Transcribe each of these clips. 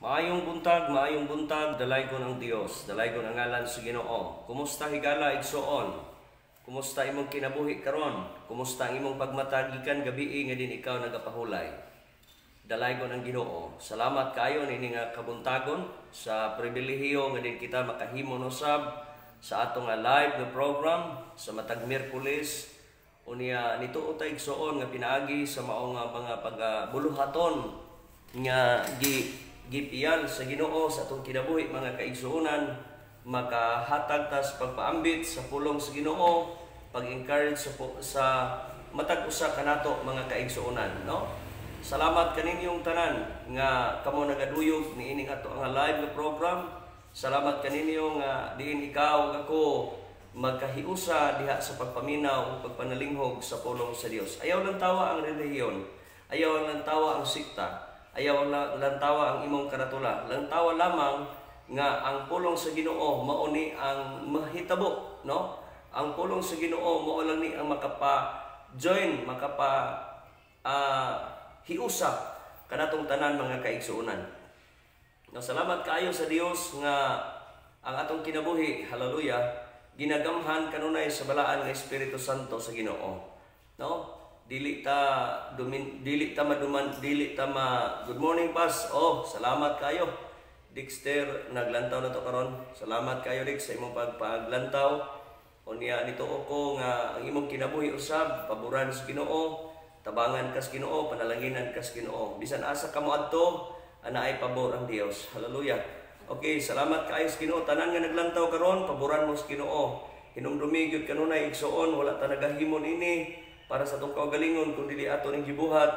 Maayong buntag, dalaygon ang Dios, dalaygon ang ngalan sa Ginoo. Kumusta, higala, igsuon? Kumusta imong kinabuhi karon? Kumusta ang imong pagmata gikan gabii nga din ikaw nagapahulay? Dalaygon ang Ginoo. Salamat kayo niini nga kabuntagon sa pribilehiyo nga din kita makahimo usab sa atong nga live nga program sa matag Miyerkules. Unya nituo ta, igsuon, nga pinaagi sa mao nga mga pagbuluhaton nga gipiyal sa Ginoo sa atong kinabuhi, mga kaigsuonan, makahatag ta sa pagpaambit sa pulong sa Ginoo, pag-encourage sa matag usa kanato, mga kaigsuonan, no? Salamat kaninyong tanan nga kamo nagaduyog niining ato ang live nga program. Salamat kaninyo nga diin ikaw ug ako magkahiusa diha sa pagpaminaw ug pagpanalinghog sa pulong sa Dios. Ayaw lantawa ang relihiyon. Ayaw lantawa ang sikta. Ayaw lantawa ang imong karatula. Lantawa lamang nga ang pulong sa Ginoo mao ni ang mahitabo, no? Ang pulong sa Ginoo mao lang ni ang makapa join, makapa hiusa kanatong tanan, mga kaigsuonan. No, salamat kaayo sa Dios nga ang atong kinabuhi, hallelujah, ginagamhan kanunay sa balaan nga Espiritu Santo sa Ginoo. No? Dili ta maduman, dili ta ma. Good morning, Pas. Oh, salamat kayo. Dexter, naglantaw na to karon. Salamat kayo, Dex, sa imong pagpaglantaw. Unya nituo ko nga ang imong kinabuhi usab paboran sa Ginoo, tabangan kas Ginoo, panalanginan kas Ginoo. Bisan asa ka moadto, anaay pabor ang Dios. Hallelujah. Okay, salamat kaayo sa Ginoo. Tanan nga naglantaw karon, paboran mo sa Ginoo. Hinumdumi gyud kanunay, igsuon, wala ta nagahimo niini para sa atong kaugalingon kun dili ato ning gibuhat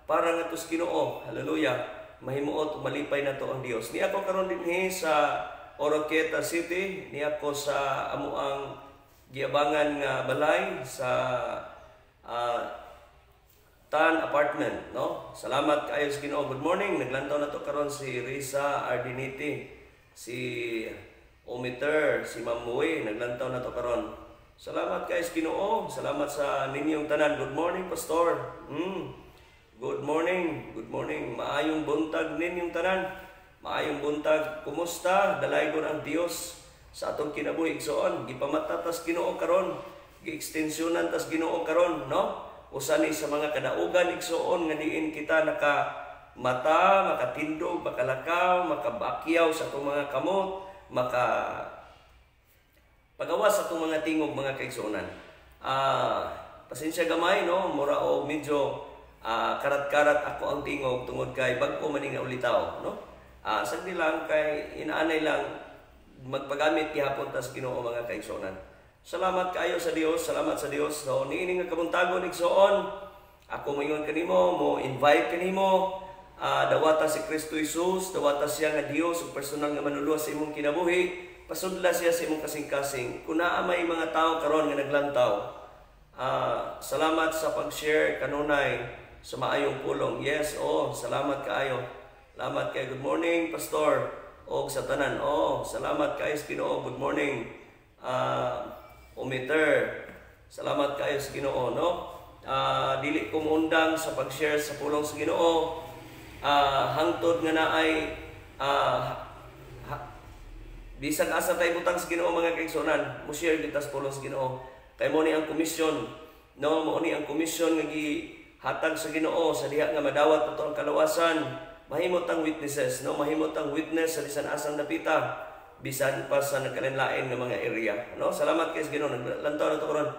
para ngadto sa Ginoo. Hallelujah. Mahimuot ug malipay nato ang Dios. Ni ako karon dinhi sa Oroquieta City, ni ako sa amuang giabangan nga balay sa Tan Apartment, no? Salamat kaayo sa Ginoo. Good morning. Naglantaw na to karon si Risa Ardiniti, si Omiter, si Mamuy, naglantaw na to karon. Salamat kaayo sa Ginoo. Salamat sa ninyong tanan. Good morning, Pastor. Good morning. Good morning. Maayong buntag ninyong tanan. Maayong buntag. Kumusta? Dalaygon ang Dios sa atong kinabuhi, igsoon. Gipamata tas Ginoo karon. Gi-extensyonan tas Ginoo karon, no? Usa ni sa mga kadaugan, igsuon, nga diin kita naka mata, makatindog, makalakaw, makabakyaw sa atong mga kamot, maka pagawas sa atong mga tingog, mga kaigsuonan. Pasensya gamay, no, mura og medyo karat-karat ako ang tingog tungod kay bag-o man nga ulitaw, no? Sagdi lang kay inaanay lang magpagamit gihapon tas Ginoo, mga kaigsuonan. Salamat kaayo sa Dios, salamat sa Dios. So niini nga kabuntagon, igsoon, ako moingon kanimo, mo invite kanimo, dawata si Kristo Jesus, dawata siya nga Dios ug personal nga manluluwas sa imong kinabuhi, pasudla siya sa imong kasing-kasing. Kung naa may mga tao karon nga naglantaw, salamat sa pag-share kanunay sa maayong pulong. Yes, oh, salamat kaayo. Salamat kay. Good morning, Pastor. Og sa tanan. Oh, salamat kaayo sa Ginoo. Good morning. Omiter. Salamat kaayo sa Ginoo, no? Dili ko muundang sa pag-share sa pulong sa Ginoo. Hangtod nga naay bisag asa tayo butang sa Ginoo, mga kaigsuonan, mo share kita sa pulong sa Ginoo. Kay mo ni ang komisyon, no, mo ni ang komisyon nga gihatag sa Ginoo sa diha nga madawat nato ang kalawasan. Mahimo tang witnesses, no, mahimo tang witness sa bisan asang dapita, bisan pa sa nagkalain-lain nga mga area, no? Salamat kay sa Ginoo, naglantaw na to karon.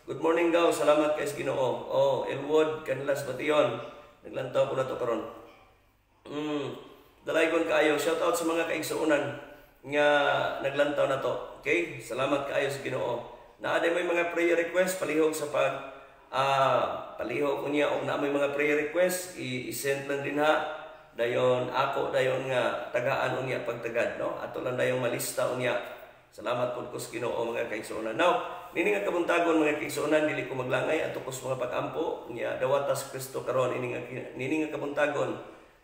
Good morning, Gaw. Salamat kay sa Ginoo. Oh, Elwood Canlas Bation. Naglantaw po na to karon. Dalaygon kaayo. Shout out sa mga kaigsuonan nga naglantaw na to. Okay? Salamat kaayo sa Ginoo. Naa may mga prayer request, palihog sa pag palihog unya og naa may mga prayer request, i-send lang din ha. Dayon ako dayon nga tagaan unya pagtagad, no? Ato lang dayong malista unya. Salamat pud ko sa Ginoo, mga kaigsuonan. Now, nini nga kabuntagon, mga kaigsuonan, dili ko maglangay, ato ko sa mga pag-ampo nya dawata sa Kristo karon ini nga nini nga kabuntagon.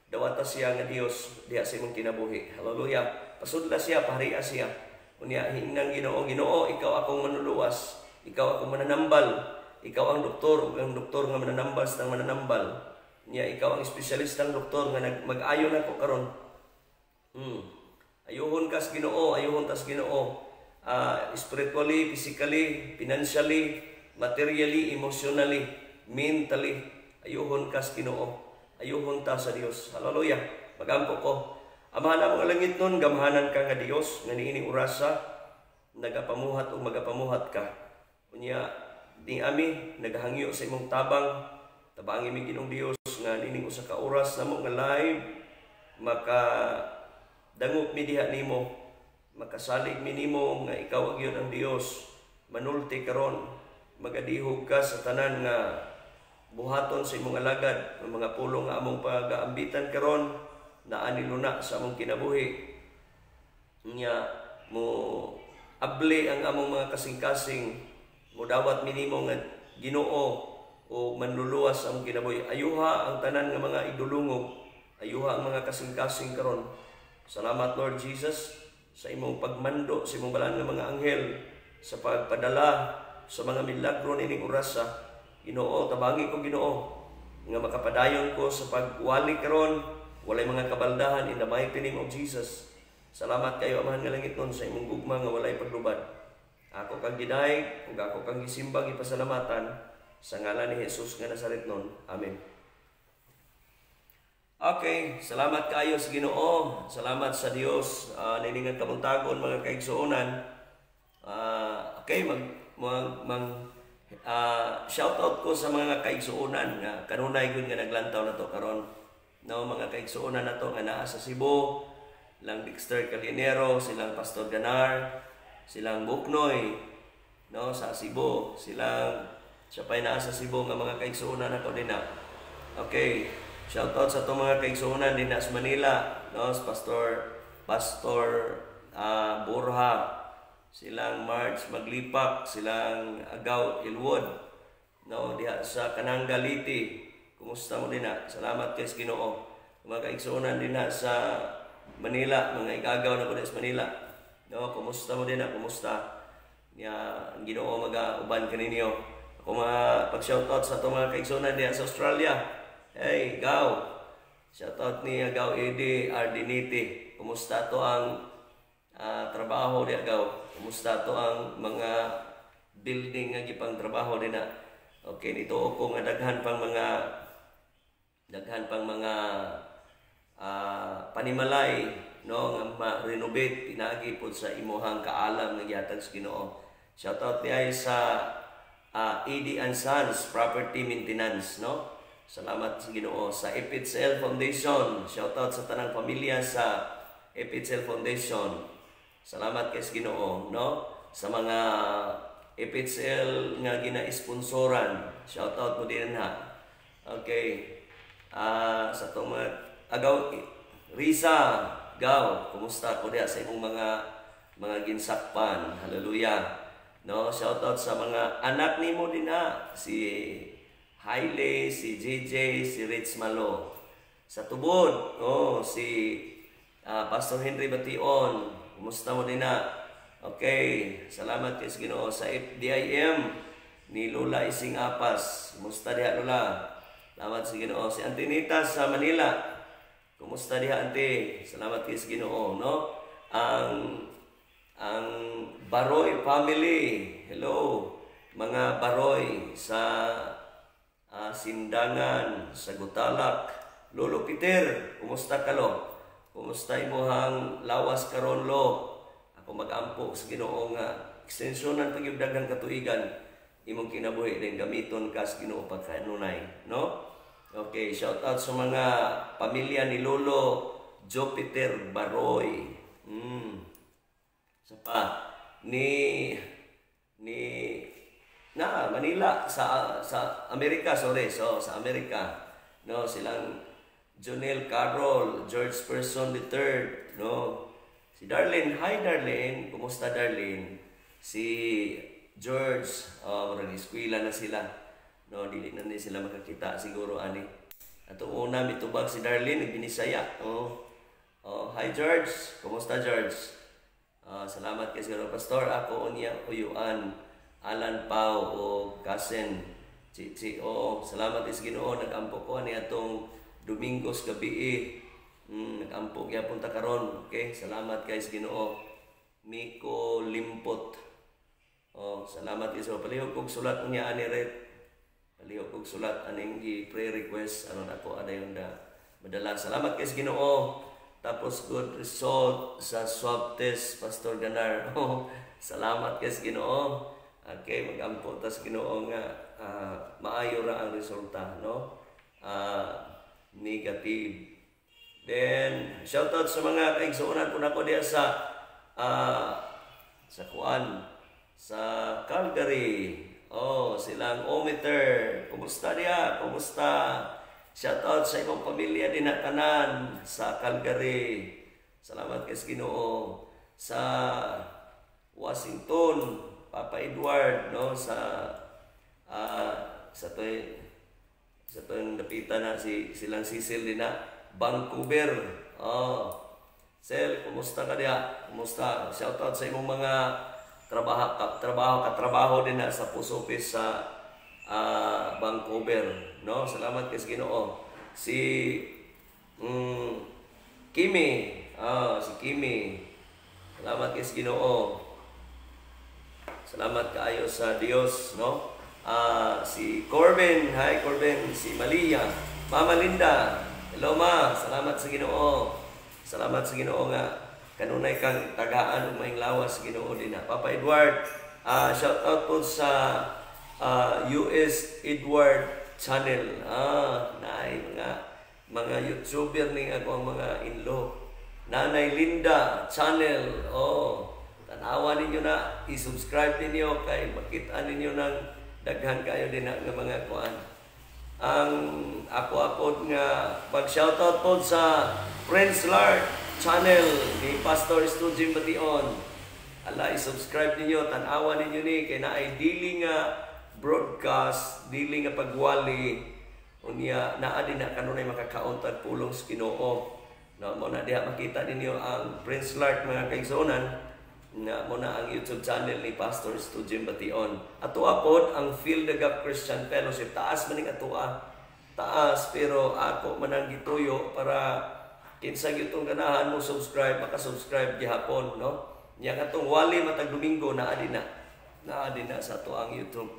Dawata siya nga Dios diha sa imong kinabuhi. Hallelujah. Pasudla siya, pahariya siya. Unya hinang Ginoo, "Ginoo, ikaw akong manluluwas, ikaw akong mananambal, ikaw ang doktor ug ang doktor nga mananambal sa mananambal." Nya ikaw ang espesyalistang doktor nga mag-ayo nako karon. Ayuhon kas Ginoo, ayuhon tas Ginoo. Spiritually, physically, financially, materially, emotionally, mentally, ayuhon kas Ginoo. Ayuhon ta sa Dios. Hallelujah. Magampo ko. Amahan namo nga langit nun, gamhanan ka nga Dios, nga niining orasa, nagapamuhat o magapamuhat ka. Unya, ni ami, nagahangyo sa imong tabang, tabangi mi, Ginoong Dios, nga niining usa ka oras namo nga live, maka dangop mi diha nimo, makasalig mi nimo nga ikaw gyud ang Dios, manulti karon, magadihog ka sa tanan nga buhaton sa imong alagad, ang mga pulong nga among pagaambitan karon, naa ni luna sa among kinabuhi. Nya mo abli ang among mga kasing-kasing, mo dawat minimo nga Ginoo o manluluwas sa among kinabuhi. Ayuha ang tanan nga mga idulungog, ayuha ang mga kasing-kasing karon. Salamat, Lord Jesus, sa imong pagmando sa imong balaan nga mga anghel sa pagpadala sa mga milagro nining orasa. Ginoo, tabangi ko, Ginoo, nga makapadayon ko sa pagwali karon, walay mga kabaldahan, in the mighty name of Jesus. Salamat kayo, Amahan nga langit nun, sa imong gugma nga walay paglubad. Ako kang gidayeg ug ako kang gisimbang ipasalamatan sa ngalan ni Jesus nga Nazaret nun. Amen. Okay, salamat kayo sa Ginoo. Salamat sa Dios. Niningan kabuntagon, mga kaigsuonan. Okay, mag mag, mag shout out ko sa mga kaigsuonan nga kanunay gyud nga naglantaw na to karon. No, mga kaigsuonan nato nga naa sa Cebu, lang Dexter Calinero, silang Pastor Ganar, silang Buknoy, no, sa Cebu, silang siya pa'y naa sa Cebu nga mga kaigsuonan nako dinha. Okay, shout out sa atong mga kaigsuonan dinha sa Manila, no, Pastor Pastor Borja, silang March Maglipak, silang Agaw Ilwod, no, diha sa Kananga, Leyte. Kumusta mo dinha? Salamat kay sa Ginoo. Mga kaigsuonan dinha sa Manila, mga igagaw na ko sa Manila. No, kumusta mo dinha? Kumusta? Nya ang Ginoo maga-uban kaninyo. Ako mga pag-shoutout sa atong mga kaigsuonan diha sa Australia. Hey, Gaw. Shoutout ni Gaw Eddie Ardiniti. Kumusta to ang trabaho diha, Gaw? Kumusta to ang mga building nga gipang trabaho dinha? Okay, nito ko nga daghan pang mga panimalay, no, nga ma-renovate pinaagi pod sa imuhang kaalam nga gihatag sa Ginoo. Shout out ni ay sa AD and Sons Property Maintenance, no. Salamat sa Ginoo sa FHL Foundation. Shout out sa tanang pamilya sa FHL Foundation. Salamat kay sa Ginoo, no, sa mga FHL nga gina-sponsoran. Shout out mo din ha. Okay. Sa atong mga agaw Risa, Gaw, kumusta ko diha sa imong mga ginsakpan? Hallelujah. No, shout out sa mga anak nimo dinha, si Hailey, si JJ, si Rich Malo. Sa tubod, oh, si Pastor Henry Bation. Kumusta mo dinha? Okay, salamat kay sa Ginoo sa FDIM ni Lola Ising Apas. Kumusta diha, Lola? Salamat sa Ginoo. Si Antinita sa Manila. Kumusta diha, Ante? Salamat kay sa Ginoo, no? Ang Baroy family. Hello, mga Baroy sa Sindangan, sa Gutalac. Lolo Peter, kumusta ka, lo? Kumusta imuhang lawas karon, lo? Ako mag-ampo sa Ginoo nga ekstensyonan pag daghang katuigan imong kinabuhi din, gamiton ka sa Ginoo pagkanunay, no? Okay, shout out sa mga pamilya ni Lolo Jupiter Baroy. Sa pa ni ni na Manila sa Amerika, sorry, so sa Amerika, no, silang Jonel Carroll, George Person III, no, si Darlene. Hi, Darlene, kumusta, Darlene? Si George, oh, murag eskwela na sila, no, dili na ni sila makakita siguro ani. Ato una mitubag si Darlene Binisaya, oh. Oh, hi George, kumusta, George? Salamat kay siguro, Pastor. Ako unya uyuan Alan Pau o cousin Chichi. Oo, salamat is Ginoo. Nagampo ko ani atong Domingos gabi. Nagampo gyapon ta karon. Okay, salamat guys Ginoo. Miko Limpot. Oh, salamat iso. Palihog kog sulat unya ani Ret. Palihog kog sulat aning gi prayer request aron ako adayon da madala. Salamat guys Ginoo. Tapos good result sa swab test, Pastor Ganar. Oh, salamat guys Ginoo. Okay, magampo tas Ginoo nga maayo ra ang resulta, no? Negative. Then, shoutout sa mga kaigsuonan po nako diya sa sa kuan sa Calgary. Oh, silang Ometer. Kumusta diya? Kumusta? Shoutout sa imong pamilya din na tanan sa Calgary. Salamat kay Ginoo. Sa Washington, Papa Edward, no, sa sa toy sa toy dapitan na si silang Cecil din na Vancouver. Oh. Sel, kumusta ka diha? Kumusta? Shoutout sa imong mga trabaho din na sa post office sa Vancouver, no? Salamat kay Ginoo. Si Kimi, si Kimi. Salamat kay Ginoo. Salamat kaayo sa Dios, no? Si Corbin, hi Corbin, si Malia, Mama Linda. Hello ma, salamat sa Ginoo. Salamat sa Ginoo nga kanunay kang tagaan ug maayong lawas sa Ginoo din na. Papa Edward, shout out po sa US Edward Channel. Naay mga YouTuber ning ako ang mga in-law. Nanay Linda Channel. Oh, tanawa ninyo na, i-subscribe ninyo kay makita ninyo ng daghan kayo din na nga mga kuan. Ang ako apod nga pag-shoutout po sa Prince Lard Channel ni Pastor Stu Jim Bation. Ala, i-subscribe ninyo, tan-awa ninyo ni kay naay dili nga broadcast, dili nga pagwali unya naa din na kanunay makakaon tag pulong sa Ginoo. No, mo na diha makita ninyo ang Prince Lard mga kaigsuonan nga mo na ang YouTube channel ni Pastor Stu Jim Bation. Atoa pod ang Fill the Gap Christian Fellowship. Taas man ning atoa. Taas pero ako man ang gituyo para kinsa gyud tong ganahan mo subscribe, maka-subscribe gihapon, no? Nya katong wali matag Domingo naa din na. Naa din na sa ato ang YouTube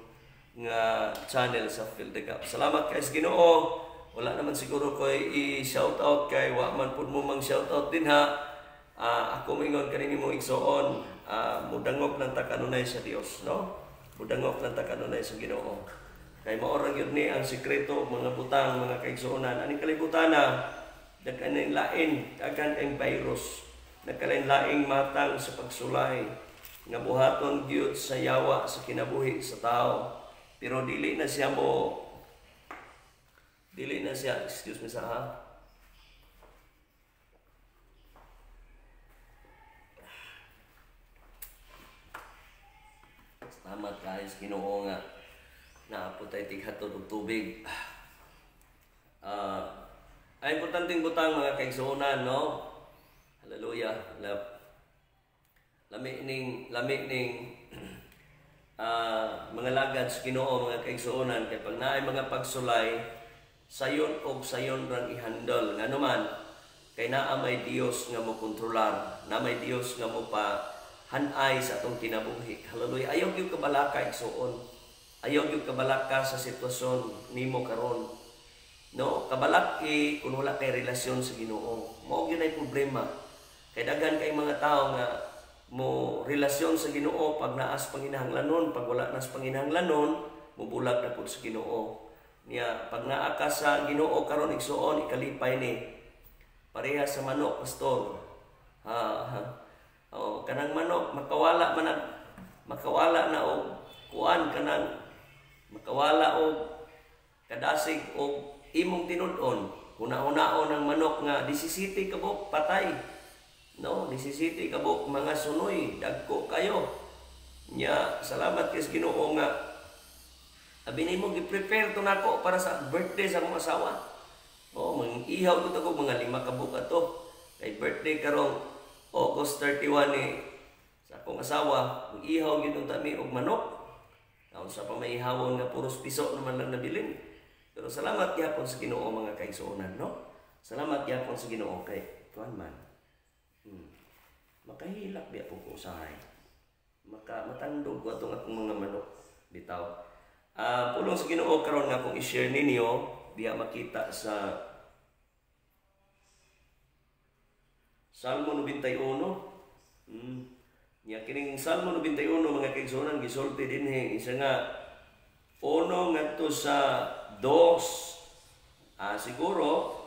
nga channel sa Fill the Gap. Salamat kay Ginoo. Wala naman siguro ko i-shout out kay wa man pud mo mang shout out din ha. Ako mingon kanini mo igsoon, mudangop lang ta kanunay sa Dios, no? Mudangop lang ta kanunay sa Ginoo. Kay mao ra gyud ni ang sikreto mga butang mga kaigsuonan. Aning kalibutan na daghan lain, daghan kay virus, nagkalain-laing matang sa pagsulay nga buhaton gyud sa yawa sa kinabuhi sa tao. Pero dili na siya mo, dili na siya, excuse me sa ha. Salamat guys, Ginoo nga naapot ay tighatod og tubig. Ay importanteng butang mga kaigsuonan, no? Hallelujah. Lami ning mga lagad sa Ginoo mga kaigsuonan kay pag naay mga pagsulay sayon og sayon rang ihandle. Ngano man kay naa may Dios nga mo kontrolar, naa may Dios nga mo pa hanay sa atong kinabuhi. Hallelujah. Ayaw gyud kabalaka igsuon. Ayaw gyud kabalaka sa sitwasyon nimo karon. No, kabalaki kun wala kay relasyon sa Ginoo. Mao gyud ay problema. Kay daghan kay mga tawo nga mo relasyon sa Ginoo pag naas panginahanglanon, pag wala nas panginahanglanon, mobulag na pud sa Ginoo. Niya pag naa ka sa Ginoo karon igsuon, ikalipay ni. Pareha sa manok, pastor. Ha, ha. Oh, kanang manok makawala man makawala na og kuan kanang makawala og kadasig og imong tinud-on. Huna-hunaon ang manok nga 17 ka buok patay. No, 17 ka buok mga sunoy, dagko kayo. Nya salamat kay Ginoo nga abi nimo gi-prepare to nako para sa birthday sa akong asawa. Oh, mang-ihaw ko to mga 5 ka buok ato. Kay birthday karong August 31 ni sa akong asawa, mag-ihaw gyud unta mi og manok. Naunsa pa may ihawon nga puros piso naman lang nabilin. Pero salamat gyapon sa Ginoo mga kaigsuonan, no? Salamat gyapon sa Ginoo kay kuan man. Makahilak biya po ko usahay. Maka matandog ko atong akong mga manok bitaw. Pulong sa Ginoo karon nga akong i-share ninyo diha makita sa Salmo 91. Nya kining Salmo 91, mga kaigsuonan, gisulti dinhi isa nga uno ngadto sa dos. Siguro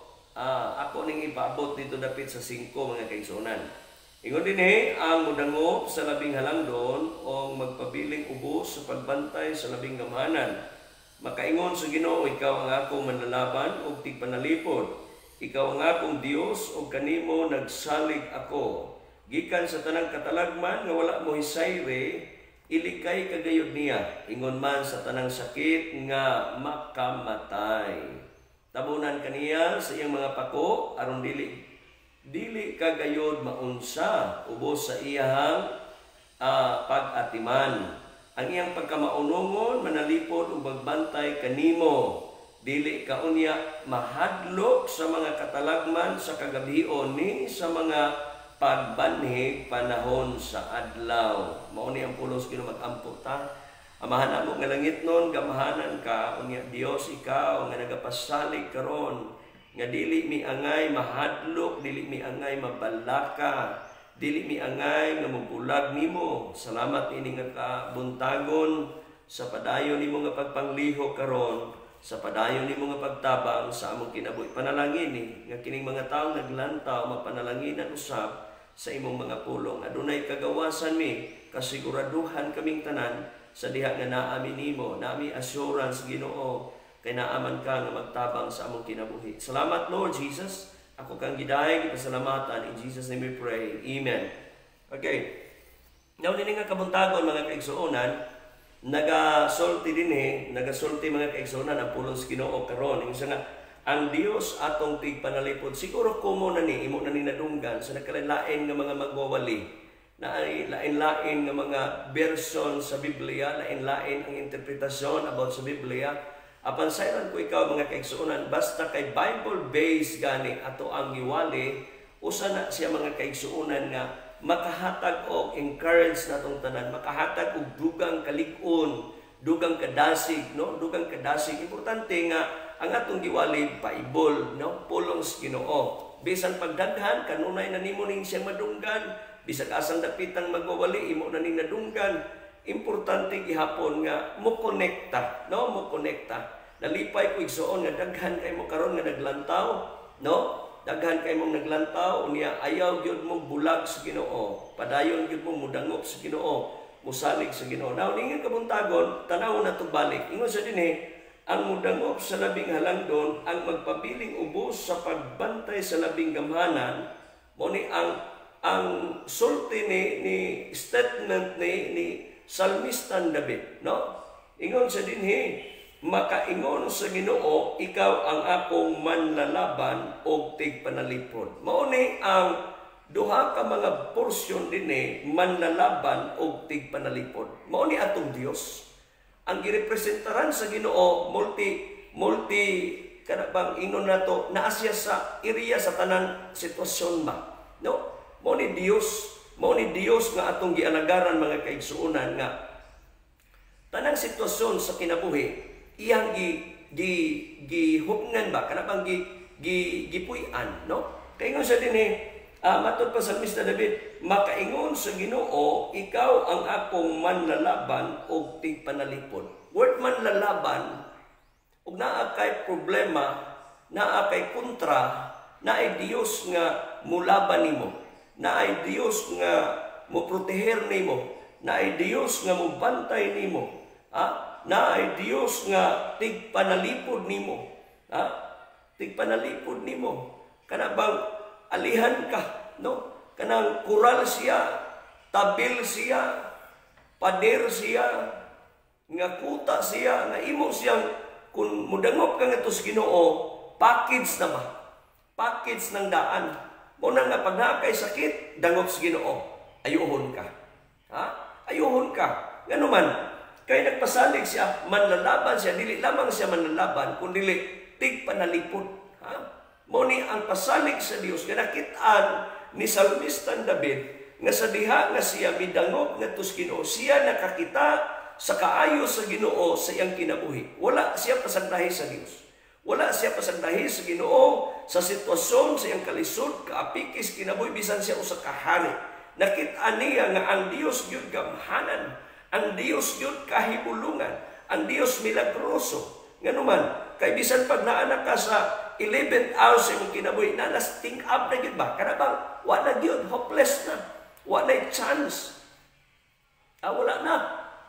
ako ning ipaabot dito dapit sa 5, mga kaigsuonan. Ingon dinhi, ang mudangop sa labing halangdon o magpabiling ubos sa pagbantay sa labing gamhanan. Makaingon sa Ginoo, ikaw ang akong manlalaban ug tigpanalipod. Ikaw ang akong Dios ug kanimo nagsalig ako. Gikan sa tanang katalagman nga wala mo hisayre, ilikay kagayod niya. Ingon man sa tanang sakit nga makamatay. Tabunan kaniya sa iyang mga pako aron dili dili kagayod maunsa ubos sa iyahang pag-atiman. Ang iyang pagkamaunongon manalipod ug magbantay kanimo. Dili ka unya mahadlok sa mga katalagman sa kagabhion ni sa mga pagbanhig panahon sa adlaw. Mao ni ang pulong sa Ginoo, mag-ampo ta. Amahan amo nga langitnon, gamhanan ka unya Dios, ikaw nga nagapasalig karon nga dili mi angay mahadlok, dili mi angay mabalaka, dili mi angay nga mobulag nimo. Salamat ini nga kabuntagon sa padayon nimo nga pagpangliho karon, sa padayon nimo nga pagtabang sa among kinabuhi. Panalangin ni nga kining mga tawo naglantaw mapanalanginan usab sa imong mga pulong. Adunay kagawasan mi, kasiguraduhan kaming tanan sa diha nga naa mi nimo, naa mi assurance, Ginoo, kay naaman ka nga magtabang sa among kinabuhi. Salamat, Lord Jesus. Ako kang gidayeg pasalamatan. In Jesus' name we pray. Amen. Okay. Now, dini nga kabuntagon, mga kaigsuonan, nagasulti dinhi, nagasulti, mga kaigsuonan, ang pulong sa Ginoo karon. Yung nga ang Dios atong tigpanalipod. Siguro kumo na ni imo na ni nadunggan sa nagkalain nga mga magwawali na ay lain-lain nga mga version sa Biblia, lain-lain ang interpretasyon about sa Biblia. Apan sayran ko ikaw, mga kaigsuonan, basta kay Bible-based gani ato ang giwali, usa na siya, mga kaigsuonan, nga makahatag og encourage natong tanan, makahatag og dugang kalig-on, dugang kadasig, no? Dugang kadasig. Importante nga ang atong giwali Bible, no? Pulong sa Ginoo. Bisan pagdaghan kanunay na nimo ning siyang madunggan, bisag asang dapitang magwawali imo na ning nadunggan. Importante gihapon nga mo konekta, no? Mo konekta. Nalipay ko, igsuon, nga daghan kay mo karon nga naglantaw, no? Daghan kay mong naglantaw unya ayaw gyud mo bulag sa Ginoo. Padayon gyud mo mudangop sa Ginoo, musalig sa Ginoo. Now, ningon kabuntagon, tanaw na to balik. Ingon sa dinhi, ang mudangop sa labing halangdon, ang magpabiling ubos sa pagbantay sa labing gamhanan, mo ni ang sulti ni statement ni Salmistan David, no? Ingon sa dinhi, makaingon sa Ginoo, ikaw ang akong manlalaban og tigpanalipod. Mao ni ang duha ka mga porsyon dinhi, manlalaban og tigpanalipod. Mao ni atong Dios. Ang girepresentaran sa Ginoo multi multi kana bang ingon nato naa siya sa area sa tanan sitwasyon ba, no? Mao ni Dios nga atong gialagaran, mga kaigsuonan, nga tanang sitwasyon sa kinabuhi iyang gi gi gihupngan ba, kana bang gi gi gipuy-an, no? Kay ingon sa dinhi, matod pa sa Mr. David, makaingon sa Ginoo, ikaw ang akong manlalaban og tigpanalipod. Word manlalaban, ug naa kay problema, naa kay kontra, naay Dios nga mulaban nimo, naay Dios nga moproteher nimo, naay Dios nga mobantay nimo, ha? Naay Dios nga tigpanalipod nimo, ha? Tigpanalipod nimo. Kana bang alihan ka, no? Kanang kural siya, tabil siya, pader siya, nga kuta siya, nga imo siyang kung mudangop ka ngadto sa Ginoo, package na ba? Package ng daan. Mo na nga pag naa kay sakit, dangop sa Ginoo, ayuhon ka. Ha? Ayuhon ka. Ngano man, kay nagpasalig siya, manlalaban siya, dili lamang siya manlalaban, kundi tigpanalipod. Ha? Mao ni ang pasalig sa Dios nga nakit-an ni Salmista David nga sa diha nga siya midangop ngadto sa Ginoo, siya nakakita sa kaayo sa Ginoo sa iyang kinabuhi. Wala siya pasagdahi sa Dios. Wala siya pasagdahi sa Ginoo sa sitwasyon sa iyang kalisod, kaapikis kinabuhi, bisan siya usa ka hari. Nakit-an niya nga ang Dios gyud gamhanan, ang Dios gyud kahibulungan, ang Dios milagroso. Nganuman, kay bisan pag naa ka sa 11th hour sa imong kinabuhi, na nas think up na gyud ba? Kana bang wa na gyud, hopeless na. Wa na chance. Wala na.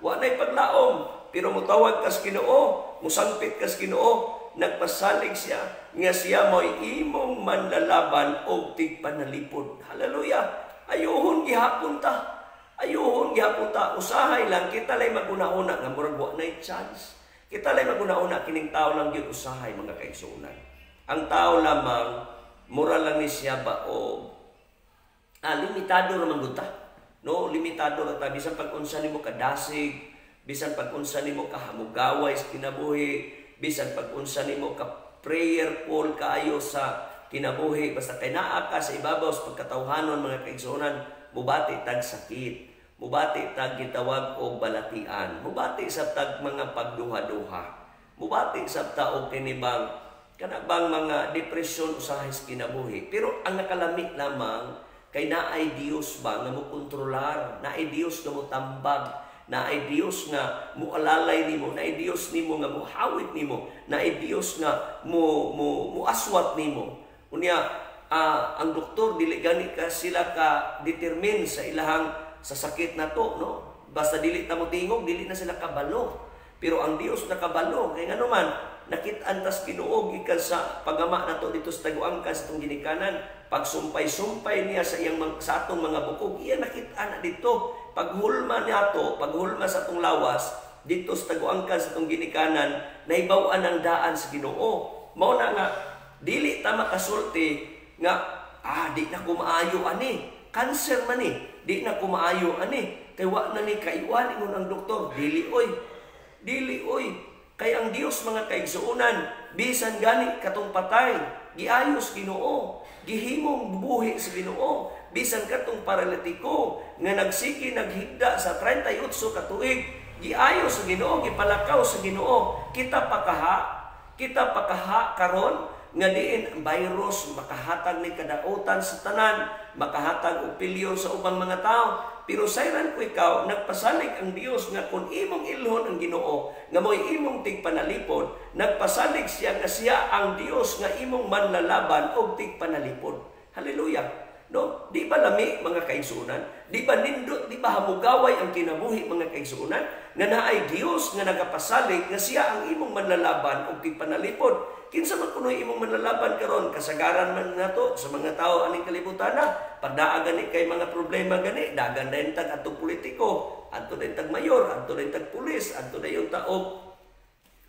Wa na paglaom. Pero mutawag kas Ginoo, musangpit kas Ginoo, nagpasalig siya nga siya mo'y imong manlalaban og tigpanalipod. Hallelujah! Ayuhon gihapon ta. Ayuhon gihapon ta. Usahay lang kita lay maguna-una nga murag wa nay chance. Kita lay maguna-una kining tao lang gyud usahay, mga kaigsuonan. Ang tao lamang mura lang ni siya ba o limitado ra man gud ta. No, limitado ra ta, bisan pag unsa nimo kadasig, bisan pag unsa nimo kahamugaway sa kinabuhi, bisan pag unsa nimo ka prayerful kaayo sa kinabuhi, basta kay naa ka sa ibabaw sa pagkatawhanon, mga kaigsuonan, mubati tag sakit, mubati tag gitawag og balatian, mubati sa tag mga pagduha-duha, mubati sa ta og kinibang kana bang mga depresyon usahay sa kinabuhi. Pero ang nakalami lamang kay naay Dios ba nga mo kontrolar, naay Dios nga motambag, naay Dios nga mualalay nimo, naay Dios nimo nga muhawit nimo, naay Dios nga mo mo muaswat nimo. Unya ang doktor dili gani ka sila ka determine sa ilahang sa sakit na to, no? Basta dili ta mo tingog, dili na sila kabalo. Pero ang Dios nakabalo. Kay ngano man, nakit-an tas Ginoo gikan sa pagama nato dito sa taguangkan sa itong ginikanan, pagsumpay-sumpay niya sa iyang sa atong mga bukog, iya nakit-an na dito. Paghulma niya to, paghulma sa atong lawas dito sa taguangkan sa atong ginikanan, nahibaw-an ang daan sa Ginoo. Mao na nga dili ta makasulti nga di na ko maayo ani, cancer man ni, di na ko maayo ani kay wa na ni kaiwan ingon ang doktor. Dili oy, dili oy. Kay ang Dios, mga kaigsuonan, bisan gani katong patay, giayos Ginoo, gihimong buhi sa Ginoo. Bisan katong paralitiko nga nagsige naghigda sa 38 ka tuig, giayo sa Ginoo, gipalakaw sa Ginoo. Kita pakaha karon nga diin ang virus makahatag ni kadautan sa tanan, makahatag og pilyon sa ubang mga tao. Pero sayran ko ikaw, nagpasalig ang Dios nga kung imong ilhon ang Ginoo, nga mo'y imong tigpanalipod, nagpasalig siya nga siya ang Dios nga imong manlalaban og tigpanalipod. Hallelujah! No? Di ba lami, mga kaigsuonan? Di ba nindot, di ba hamugaway ang kinabuhi, mga kaigsuonan? Nga naay Dios nga nagapasalig nga siya ang imong manlalaban og tigpanalipod. Kinsa man kuno'y imong manlalaban karon? Kasagaran man nato sa mga tao aning kalibutan na pag naa gani kay mga problema gani, dagan dayon tag atong politiko, adto dayon tag mayor, adto dayon tag pulis, adto dayon taog,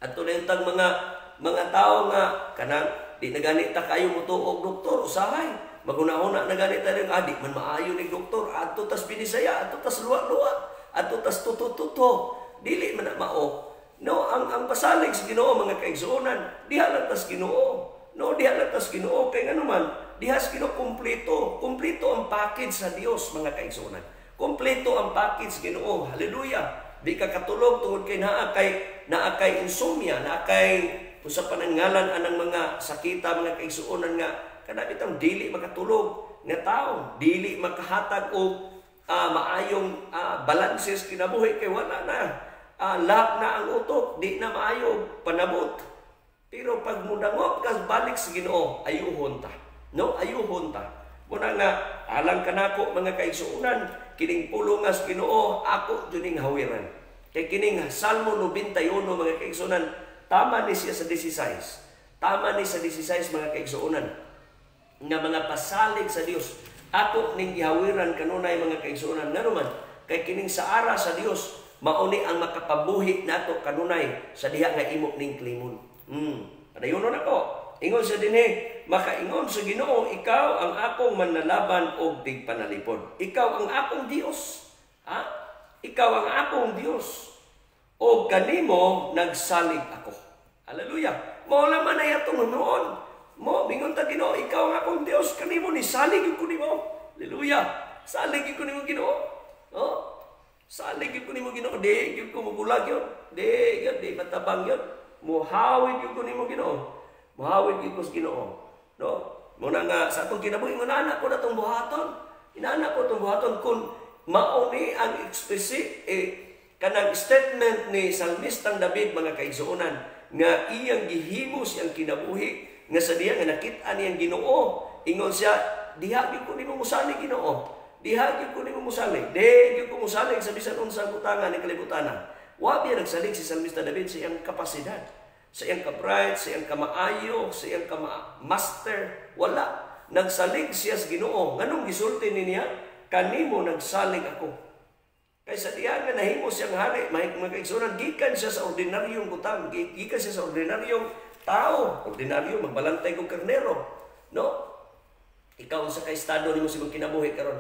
adto dayon tag mga tao nga kanang di na gani ta kayo motuo og doktor usahay. Maghuna-huna na gani ta rin, di man maayo ni doktor, adto tas binisaya, adto tas luwa-luwa, adto tas tuto-tuto. Dili man na mao. No, ang pasalig sa Ginoo, mga kaigsuonan, diha lang tas Ginoo. No, diha lang tas Ginoo kay nganuman, diha sa Ginoo kumpleto, kumpleto ang package sa Dios, mga kaigsuonan. Kumpleto ang package sa Ginoo. Hallelujah. Di ka katulog tungod kay naa kay insomnia, naa kay usa pa nang ngalan anang mga sakita, mga kaigsuonan, nga kada bitang dili makatulog nga tao, dili makahatag og maayong balanses kinabuhi kay wala na. Lock na ang utok, di na maayo panabot. Pero pag mudangop ka balik sa Ginoo, ayuhon ta. No, ayuhon ta. Muna nga alang kanako, mga kaigsuonan, kining pulong nga sa Ginoo ako juning hawiran. Kay kining Salmo 91, mga kaigsuonan, tama ni siya sa 16. Tama ni sa 16, mga kaigsuonan, nga mga pasalig sa Dios. Ako ning gihawiran kanunay, mga kaigsuonan, nganuman kay kining saara sa Dios mauni ang makapabuhi nato kanunay sa diha nga imo ning klimon. Padayonon nako. Ingon sa dinhi, makaingon sa Ginoo, ikaw ang akong manlalaban og tigpanalipod. Ikaw ang akong Dios. Ha? Ikaw ang akong Dios. O kanimo nagsalig ako. Hallelujah. Mao man ay atong noon. Mo mingon ta, "Ginoo, ikaw ang akong Dios, kanimo ni salig ko nimo." Hallelujah. Salig ko nimo, Ginoo. No? Salig ko nimo, Ginoo, di gyud ko mubulag yun. Di gyud, di matabang yun. Muhawid gyud ko nimo, Ginoo. Muhawid gyud ko sa Ginoo. No? Muna nga sa atong kinabuhi, inana ko na tong buhaton. Inana ko tong buhaton kung mao ni ang explicit kanang statement ni Salmistang David, mga kaigsuonan, nga iyang gihimo siyang kinabuhi nga sa diha nga nakit-an niyang Ginoo, ingon siya, "Diha gyud ko nimo mosalig, Ginoo. Diha gyud ko nimo mosalig. Di gyud ko mosalig sa bisan unsang butangan ni kalibutan." Wa biya nagsalig si Salmista David sa iyang kapasidad, sa iyang ka-bright, sa iyang kamaayo, sa iyang kama-master. Wala. Nagsalig siya sa Ginoo. Nganong gisulti ni niya, "Kanimo nagsalig ako"? Kay sa diha nga nahimo siyang hari, mga kaigsuonan, gikan siya sa ordinaryong butang, gikan siya sa ordinaryong tao, ordinaryo magbalantay kog karnero, no? Ikaw, unsa ka estado nimo sa imong kinabuhi karon?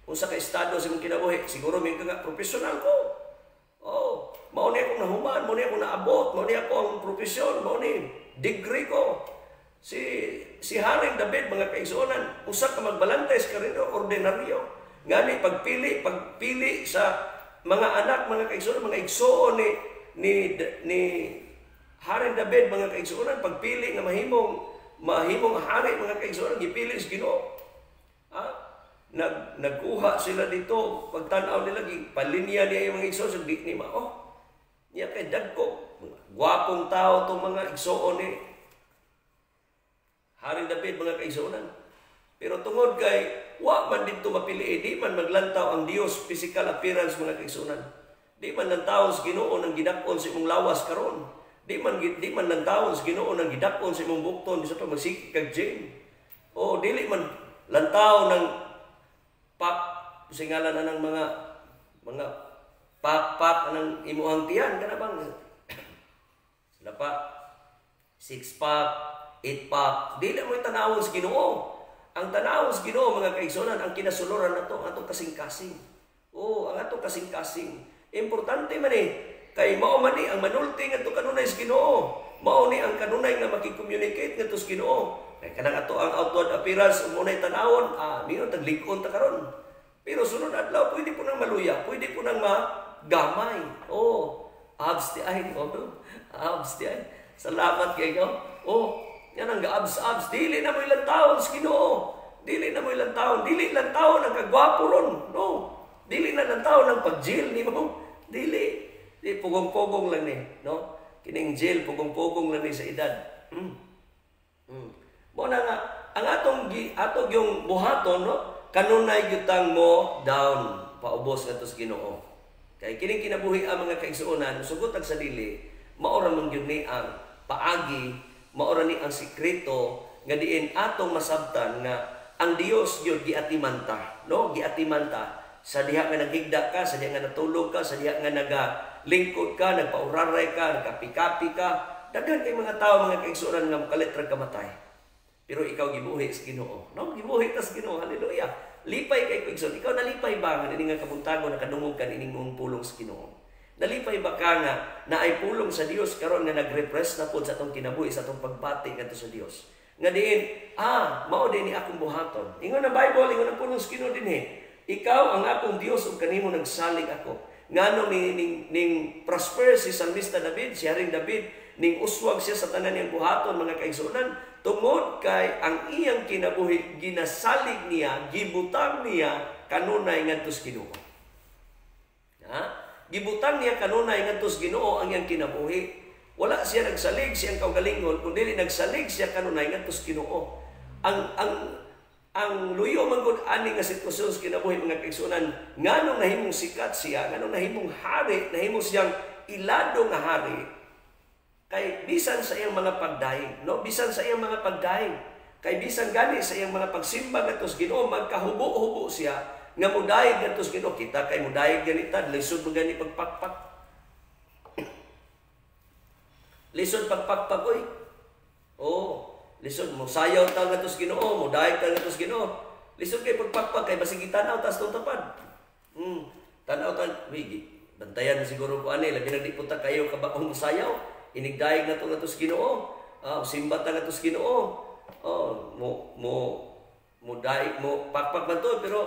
Unsa ka estado sa imong kinabuhi? Siguro may ka nga profesional ko. Oh, mao ni akong nahuman, mao ni akong naabot, mao ni ako ang profesyon, mao ni degree ko. Si si Haring David, mga kaigsuonan, usa ka magbalantay sa karnero, ordinaryo. Ngani pagpili sa mga anak, mga kaigsuonan, mga igsoon ni Haring David, mga kaigsuonan, pagpili nga mahimong mahimong hari, mga kaigsuonan, gipili sa Ginoo. Ha? Nagkuha sila dito, pagtan-aw nila, palinya niya yung mga igsoon, so di ni mao. Niya kay dagko, gwapong tao tong mga igsoon ni Haring David, mga kaigsuonan. Pero tungod kay wa man didto mapili, di man maglantaw ang Dios physical appearance, mga kaigsuonan. Di man lantaw sa Ginoo nang gidak-on sa imong lawas karon. Di man lantaw sa Ginoo nang gidak-on sa imong bukton bisan pa magsige kag gym. O dili man lantaw ng pak singalan na ng mga pak-pak ng imuhang tiyan kana bang sila pa six pack, eight pack, dili mo tanawon sa Ginoo. Ang tanawon sa Ginoo, mga kaigsuonan, ang kinasuloran nato, ang atong kasing-kasing. Oh, ang atong kasing-kasing. Importante man eh kay mao man ni ang manulti ngadto kanunay sa Ginoo. Mao ni ang kanunay nga makicommunicate ngadto sa Ginoo. Kay kanang ato ang outward appearance ug munay tanawon, mingon tag lig-on ta karon. Pero sunod adlaw pwede po nang maluya, pwede po nang magamay. Oh, abs di ay, oh, abs di ay. Salamat kay ikaw. Oh, yan ang gaabs abs. Dili na mo ilang taon sa Ginoo. Dili na mo ilang taon. Dili lang taon ang kagwapo ron. No. Dili na lang taon ang pag-jail ni mo. Dili. Di pugong-pugong lang ni, no? Kining jail pugong-pugong lang ni sa edad. Mo na nga ang atong atong yung buhaton, no, kanunay gyutang mo down paubos ngadto sa Ginoo. Kay kining kinabuhi ang mga kaigsuonan, sugot ag sa dili, mao ra man gyud ni ang paagi, mao ra ni ang sikreto nga diin atong masabtan nga ang Dios gyud giatiman ta, no? Giatiman ta sa diha nga naghigda ka, sa diha nga natulog ka, sa diha nga nagalingkod ka, nagpauraray ka, nagkapi-kapi ka. Daghan kay mga tao, mga kaigsuonan, nga makalit ra kamatay. Pero ikaw gibuhi sa Ginoo. No, gibuhi ta sa Ginoo. Hallelujah. Lipay kay ko, igsoon. Ikaw, nalipay ba nga ini nga kabuntagon nakadungog ka nining mong pulong sa Ginoo? Nalipay ba ka nga naay pulong sa Dios karon nga nag-refresh na pod sa atong kinabuhi, sa atong pagbati ngadto sa Dios? Nga diin, mao din ni akong buhaton. Ingon ang Bible, ingon ang pulong sa Ginoo dinhi, "Ikaw ang akong Dios ug kanimo nagsalig ako." Ngano ning prosper si Salmista David, si Haring David, ning uswag siya sa tanan niyang buhaton, mga kaigsuonan, tungod kay ang iyang kinabuhi ginasalig niya, gibutang niya kanunay ngadto sa Ginoo. Ha? Gibutang niya kanunay ngadto sa Ginoo ang iyang kinabuhi. Wala siya nagsalig siyang kaugalingon, kundi nagsalig siya kanunay ngadto sa Ginoo. Ang luyo man gud ani nga sitwasyon sa kinabuhi, mga kaigsuonan, nganong nahimong sikat siya, nganong nahimong hari, nahimong siyang ilado nga hari, kay bisan sa iyang mga pagdaig, no, bisan sa iyang mga pagdaig, kay bisan gani sa iyang mga pagsimba ngadto sa Ginoo, magkahubo-hubo siya nga mudayeg ngadto sa Ginoo. Kita kay mudayeg ganita, lisod man gani pagpakpak. Lisod pagpakpak oy. Oh, lisod mo sayaw ta ngadto sa Ginoo, mudayeg ta ngadto sa Ginoo. Lisod kay pagpakpak kay basig tanaw tas tapad. Tanaw ta, wigi. Bantayan siguro ko ani, labi nagdi punta kayo kabaong sayaw. Inigdayeg na to ngadto sa Ginoo. Simba ta ngadto sa Ginoo. Oh, mo mo mo daig mo pakpak man to, pero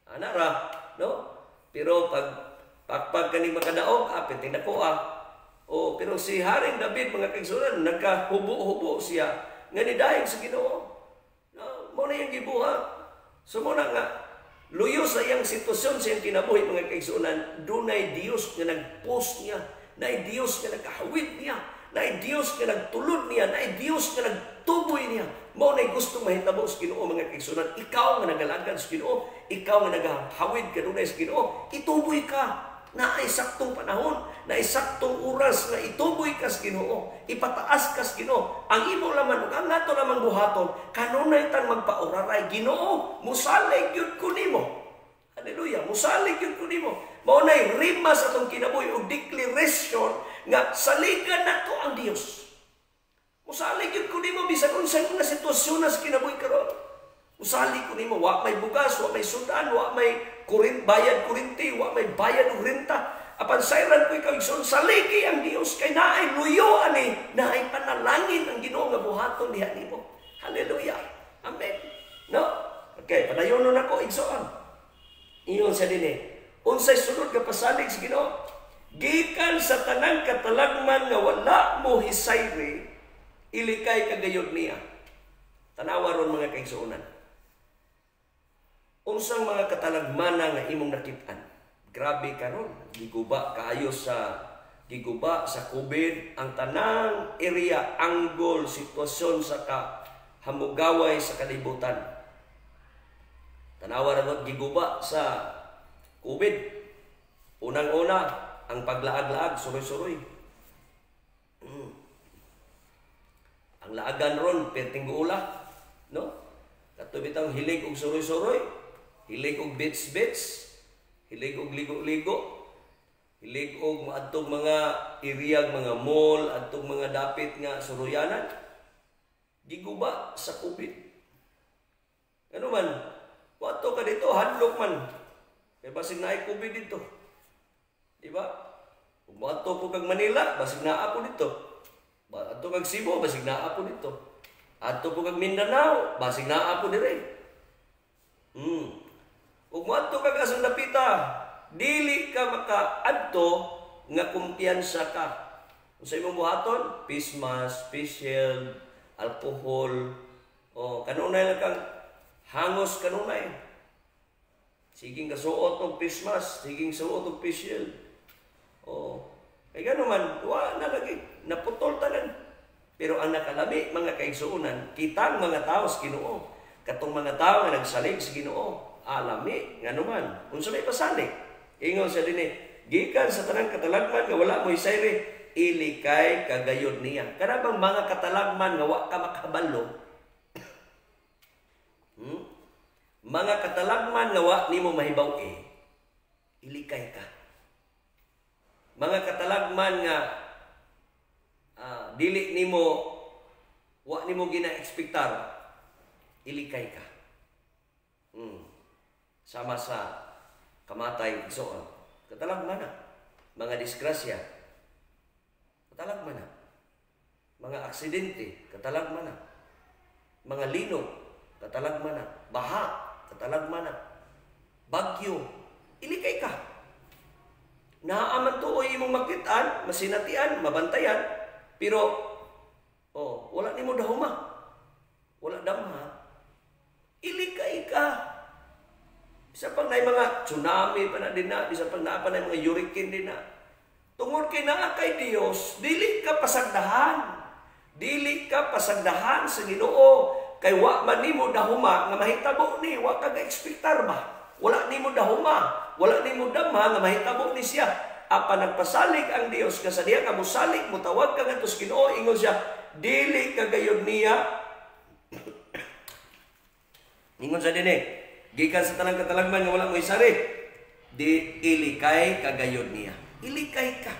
ana ra, no? Pero pag pakpak kaning makadaog, perting dako ah. Oh, pero si Haring David, mga kaigsuonan, nagkahubo-hubo siya nga nidaig sa Ginoo. No, mo na iyang gibuhat. So mo na nga luyo sa iyang sitwasyon sa iyang kinabuhi, mga kaigsuonan, dunay Dios nga nagpost niya, naay Dios nga nagkahawid niya, naay Dios nga nagtulod niya, naay Dios nga nagtuboy niya. Mao nay gusto mahitabo sa Ginoo, mga kaigsuonan. Ikaw nga nagalagad sa Ginoo, ikaw nga nagahawid kanunay sa Ginoo, ituboy ka. Naay saktong panahon, naay saktong oras nga ituboy ka sa Ginoo, ipataas ka sa Ginoo. Ang imo laman ug ang ato lamang buhaton, kanunay tang magpauraray, Ginoo, musalig gyud ko nimo. Hallelujah, musalig gyud ko nimo. Mao nay rima sa atong kinabuhi og declaration nga saligan nato ang Dios. Musalig gyud ko nimo bisan unsay mga sitwasyon sa kinabuhi karon. Musalig ko nimo, wa may bugas, wa may sudan, wa may bayad kurinti, wa may bayad og renta. Apan sayran ko ikaw, igsoon, saligi ang Dios kay naay luyo ani, naay panalangin ang Ginoo nga buhaton diha nimo. Hallelujah. Amen. No? Okay, padayonon nako, igsoon. Ingon sa dinhi, unsay sulod nga pasalig sa Ginoo? Gikan sa tanang katalagman nga wala mo hisayri, ilikay kagayod niya. Tanawa ron, mga kaigsuonan. Unsang mga katalagmana nga imong nakit-an? Grabe karon, giguba kaayo sa giguba sa COVID ang tanang area, angle, sitwasyon sa kahamugaway sa kalibutan. Tanawa ra, giguba sa COVID. Unang-una, ang paglaag-laag, suroy-suroy. Ang laagan ron, perting guula, no? Kato bitang hilig og suroy-suroy, hilig og beach-beach, hilig og ligo-ligo, hilig og maadtong mga iriyag, mga mall, adtong mga dapit nga suroyanan. Giguba sa COVID. Ano man, wato ka dito, hadlok man. Kay basig naay COVID dito. Di ba? Kung moadto po kag Manila, basig naa po dito. Adto kag Cebu, basig naa po dito. Adto po kag Mindanao, basig naa po dire. Ug moadto kag asang dapita, dili ka makaadto nga kumpiyansa ka. Kung sa imong buhaton, face mask, face shield, alcohol, o kanunay lang kang hangos kanunay. Siging kasuot og face mask, siging suot og face shield. O, kay gano man, wa na lagi, naputol tanan. Pero ang nakalami, mga kaigsuonan, kitang mga tao sa Ginoo, katong mga tao nga nagsalig sa Ginoo, alami ngano man, unsa may pasalig. Ingon sa dinhi, gikan sa tanang katalagman nga wala mo hisayri, ilikay kagayod niya. Kana bang mga katalagman nga wa ka makabalo? Mga katalagman nga wa nimo mahibaw eh, ilikay ka. Mga katalagman nga dili nimo, wa nimo gina-ekspektar, ilikay ka. Sama sa kamatay, igsoon. Katalagman na. Mga disgrasya, katalagman na. Mga aksidente, katalagman na. Mga linog, katalagman na. Baha, katalagman na. Bagyo, ilikay ka. Naaman tuoy imong makitaan, masinatian, mabantayan, pero oh, wala nimo dahuma. Wala damha. Ilikay ka. Bisa pang naay mga tsunami pa na din na, bisa pang naa pa na mga hurricane din na. Tungod kay naa kay Dios, dili ka pasagdahan. Dili ka pasagdahan sa Ginoo kay wa man nimo dahuma nga mahitabo ni, wa ka ga-ekspektar ba? Wala nimo dahuma, wala nimo damha nga mahitabo ni siya. Apan nagpasalig ang Dios ka sa diha nga mosalig, motawag ka ngadto sa Ginoo, ingon siya, dili ka gayud niya. Ingon sa dinhi, gikan sa tanang katalagman nga wala mo isari, di ilikay kagayod niya. Ilikay ka.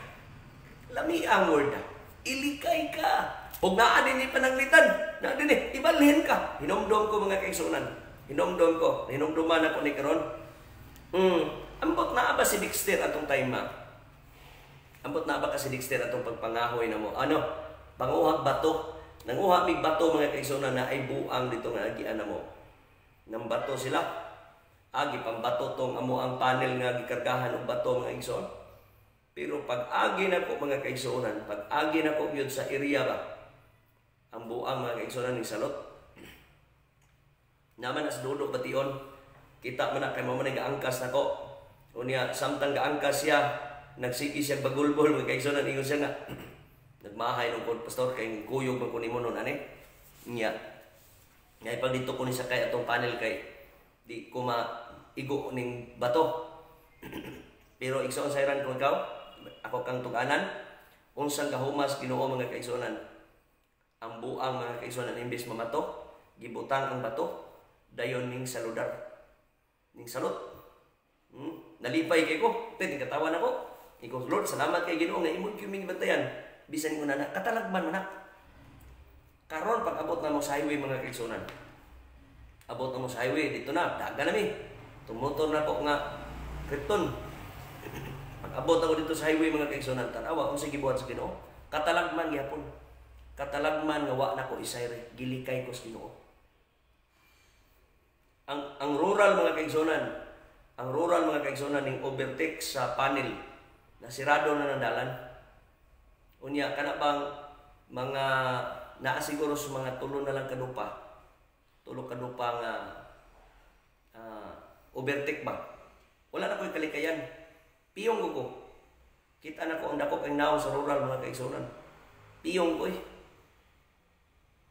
Lami ang word. Ilikay ka. Ug naa dinhi pananglitan, naa dinhi ibalhin ka. Hinumdom ko, mga kaigsuonan. Hinumdom ko, hinumduman ako ni karon. Ambot naa ba si Dexter atong time ma? Ambot naa ba ka si Dexter atong pagpangahoy na mo? Ano? Panguhag bato. Nanguha mig bato, mga kaigsuonan, na ay buang dito nga agian namo. Nang bato sila. Agi pambato tong amo ang panel nga gikargahan og bato, mga igsoon. Pero pag agi nako, mga kaigsuonan, pag agi nako gyud sa area ba, ang buang, mga kaigsuonan, ning salot. Naman as dudo bation. Kita man na kay mao man gaangkas nako. Unya samtang gaangkas siya, nagsige siya bagulbol, mga kaigsuonan, ingon siya nga nagmahay nung kon, "Pastor, kay kuyog man ko nimo nun ani." Nya. Ngay pag dito ko ni sakay atong panel kay di ko maigo ning bato. Pero igsoon sayran kung ikaw, ako kang tuganan, unsang kahumas Ginoo, mga kaigsuonan. Ang buang, mga kaigsuonan, imbes mamato, gibutang ang bato, dayon ning saludar. Ning salot. Nalipay kay ko, pwede katawan ako. Ikaw, "Lord, salamat kay Ginoo nga imong gyud bantayan." Bisan ko na katalagman man na. Karon pag abot na mo sa highway, mga kaigsuonan. Abot na mo sa highway dito na, daga na mi. Tumotor na ko nga Krypton. Pag abot ako dito sa highway, mga kaigsuonan, tan-awa unsa gibuhat sa Ginoo. Katalagman gyapon. Katalagman nga wa na ko isayre, gilikay ko sa Ginoo. Ang rural, mga kaigsuonan, ang rural, mga kaigsuonan, ning overtake sa panel na sirado na ng dalan. Unya kana bang mga naa siguro sa mga tulo na lang kadupa. Tulo kadupa nga overtake ba? Wala na ko'y kalikayan. Piyong ko ko. Kita na ko ang dako kay naong sa rural, mga kaigsuonan. Piyong ko eh.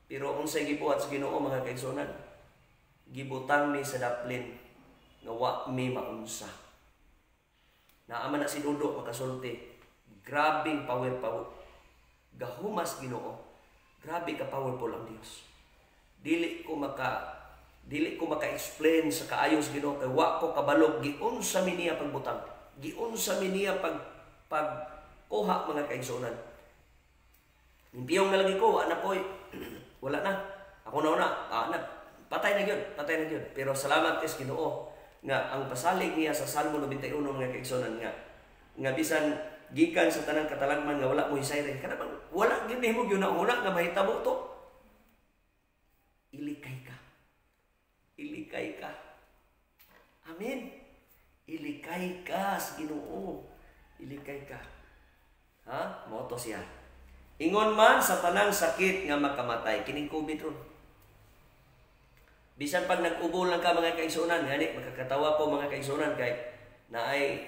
Pero unsay gibuhat sa Ginoo, mga kaigsuonan? Gibutang mi sa daplin nga wa mi maunsa. Naa man na si Dudo makasulti. Grabing power power. Gahumas Ginoo. Grabe ka powerful ang Dios. Dili ko maka-explain sa kaayo sa Ginoo kay wa ko kabalog giunsa mi niya pagbutang. Giunsa mi niya pag kuha, mga kaigsuonan. Piyong na lagi ko, wa na ko, wala na. Ako na una, na patay na gyud, patay na gyud. Pero salamat kay Ginoo nga ang pasalig niya sa Salmo 91, mga kaigsuonan, nga nga bisan gikan sa tanang katalagman nga wala mo hisayre, kana bang wala gyud nimo gyud nga mahitabo to. Ilikay ka. Ilikay ka. Amen. Ilikay ka sa Ginoo. Ilikay ka. Ha? Mao to siya. Ingon man sa tanang sakit nga makamatay, kining COVID ron. Bisan pag nag-ubo lang ka, mga kaigsuonan, gani makakatawa ko, mga kaigsuonan, kay naay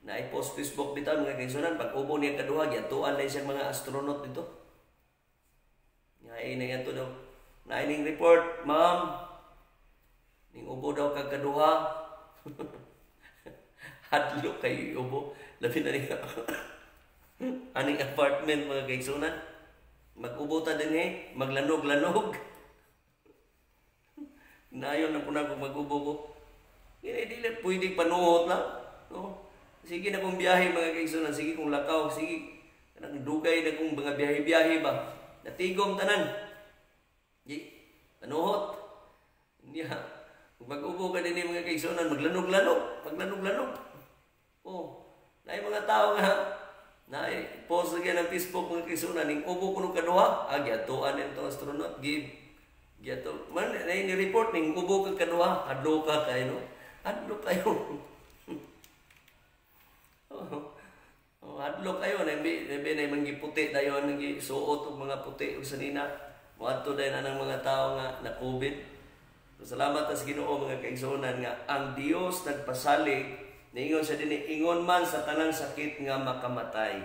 naay post Facebook bitaw, mga kaigsuonan, pag ubo niya kaduha, giadtuan lang siya mga astronaut dito. Naay na to daw. Naay ning report, "Ma'am. Ning ubo daw kag kaduha." Hadlok kay ubo. Labi na niya aning apartment, mga kaigsuonan. Mag-ubo ta din eh, maglanog-lanog. Nayon na po na kung mag-ubo ko. Hindi, dili pwede panuhot lang. No? Sige na kong biyahe, mga kaigsuonan, sige kong lakaw, sige kanang dugay na kong mga biyahe-biyahe ba. Natigom tanan. Di, panuhot. Niya, kung mag-ubo ka din mga kaigsuonan, maglanog-lanog, maglanog-lanog. Oh, naay mga tao nga naay post lagi ng Facebook, mga kaigsuonan, ning ubo kuno kaduha, giadtuan nito astronaut, give giadto man nay ni report ning ubo kag kaduha, hadlo ka kay no. Hadlo kayo. Oh, hadlo kayo nabi nabi na manggiputi dayon nang suot og mga puti og sanina. Moadto dayon anang mga tao nga na COVID. So, salamat sa Ginoo, mga kaigsuonan, nga ang Dios nagpasalig. Niingon sa dinhi, ingon man sa tanang sakit nga makamatay.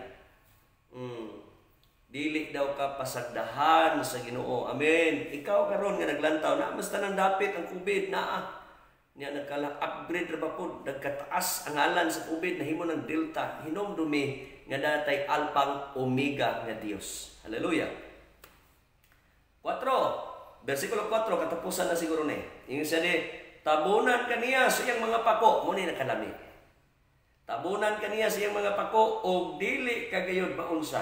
Dili daw ka pasagdahan sa Ginoo. Amen. Ikaw karon nga naglantaw na mas tanang dapit ang COVID naa. Niya nagkala upgrade ra ba pod, nagkataas ang ngalan sa COVID, nahimo ng Delta. Hinomdumi nga datay alpang omega nga Dios. Hallelujah. 4. Versikulo 4, katapusan na siguro ni. Ingon siya di, tabunan kaniya sa iyang mga pako, mo ni nakalami. Tabunan kaniya sa iyang mga pako og dili kagayod maunsa.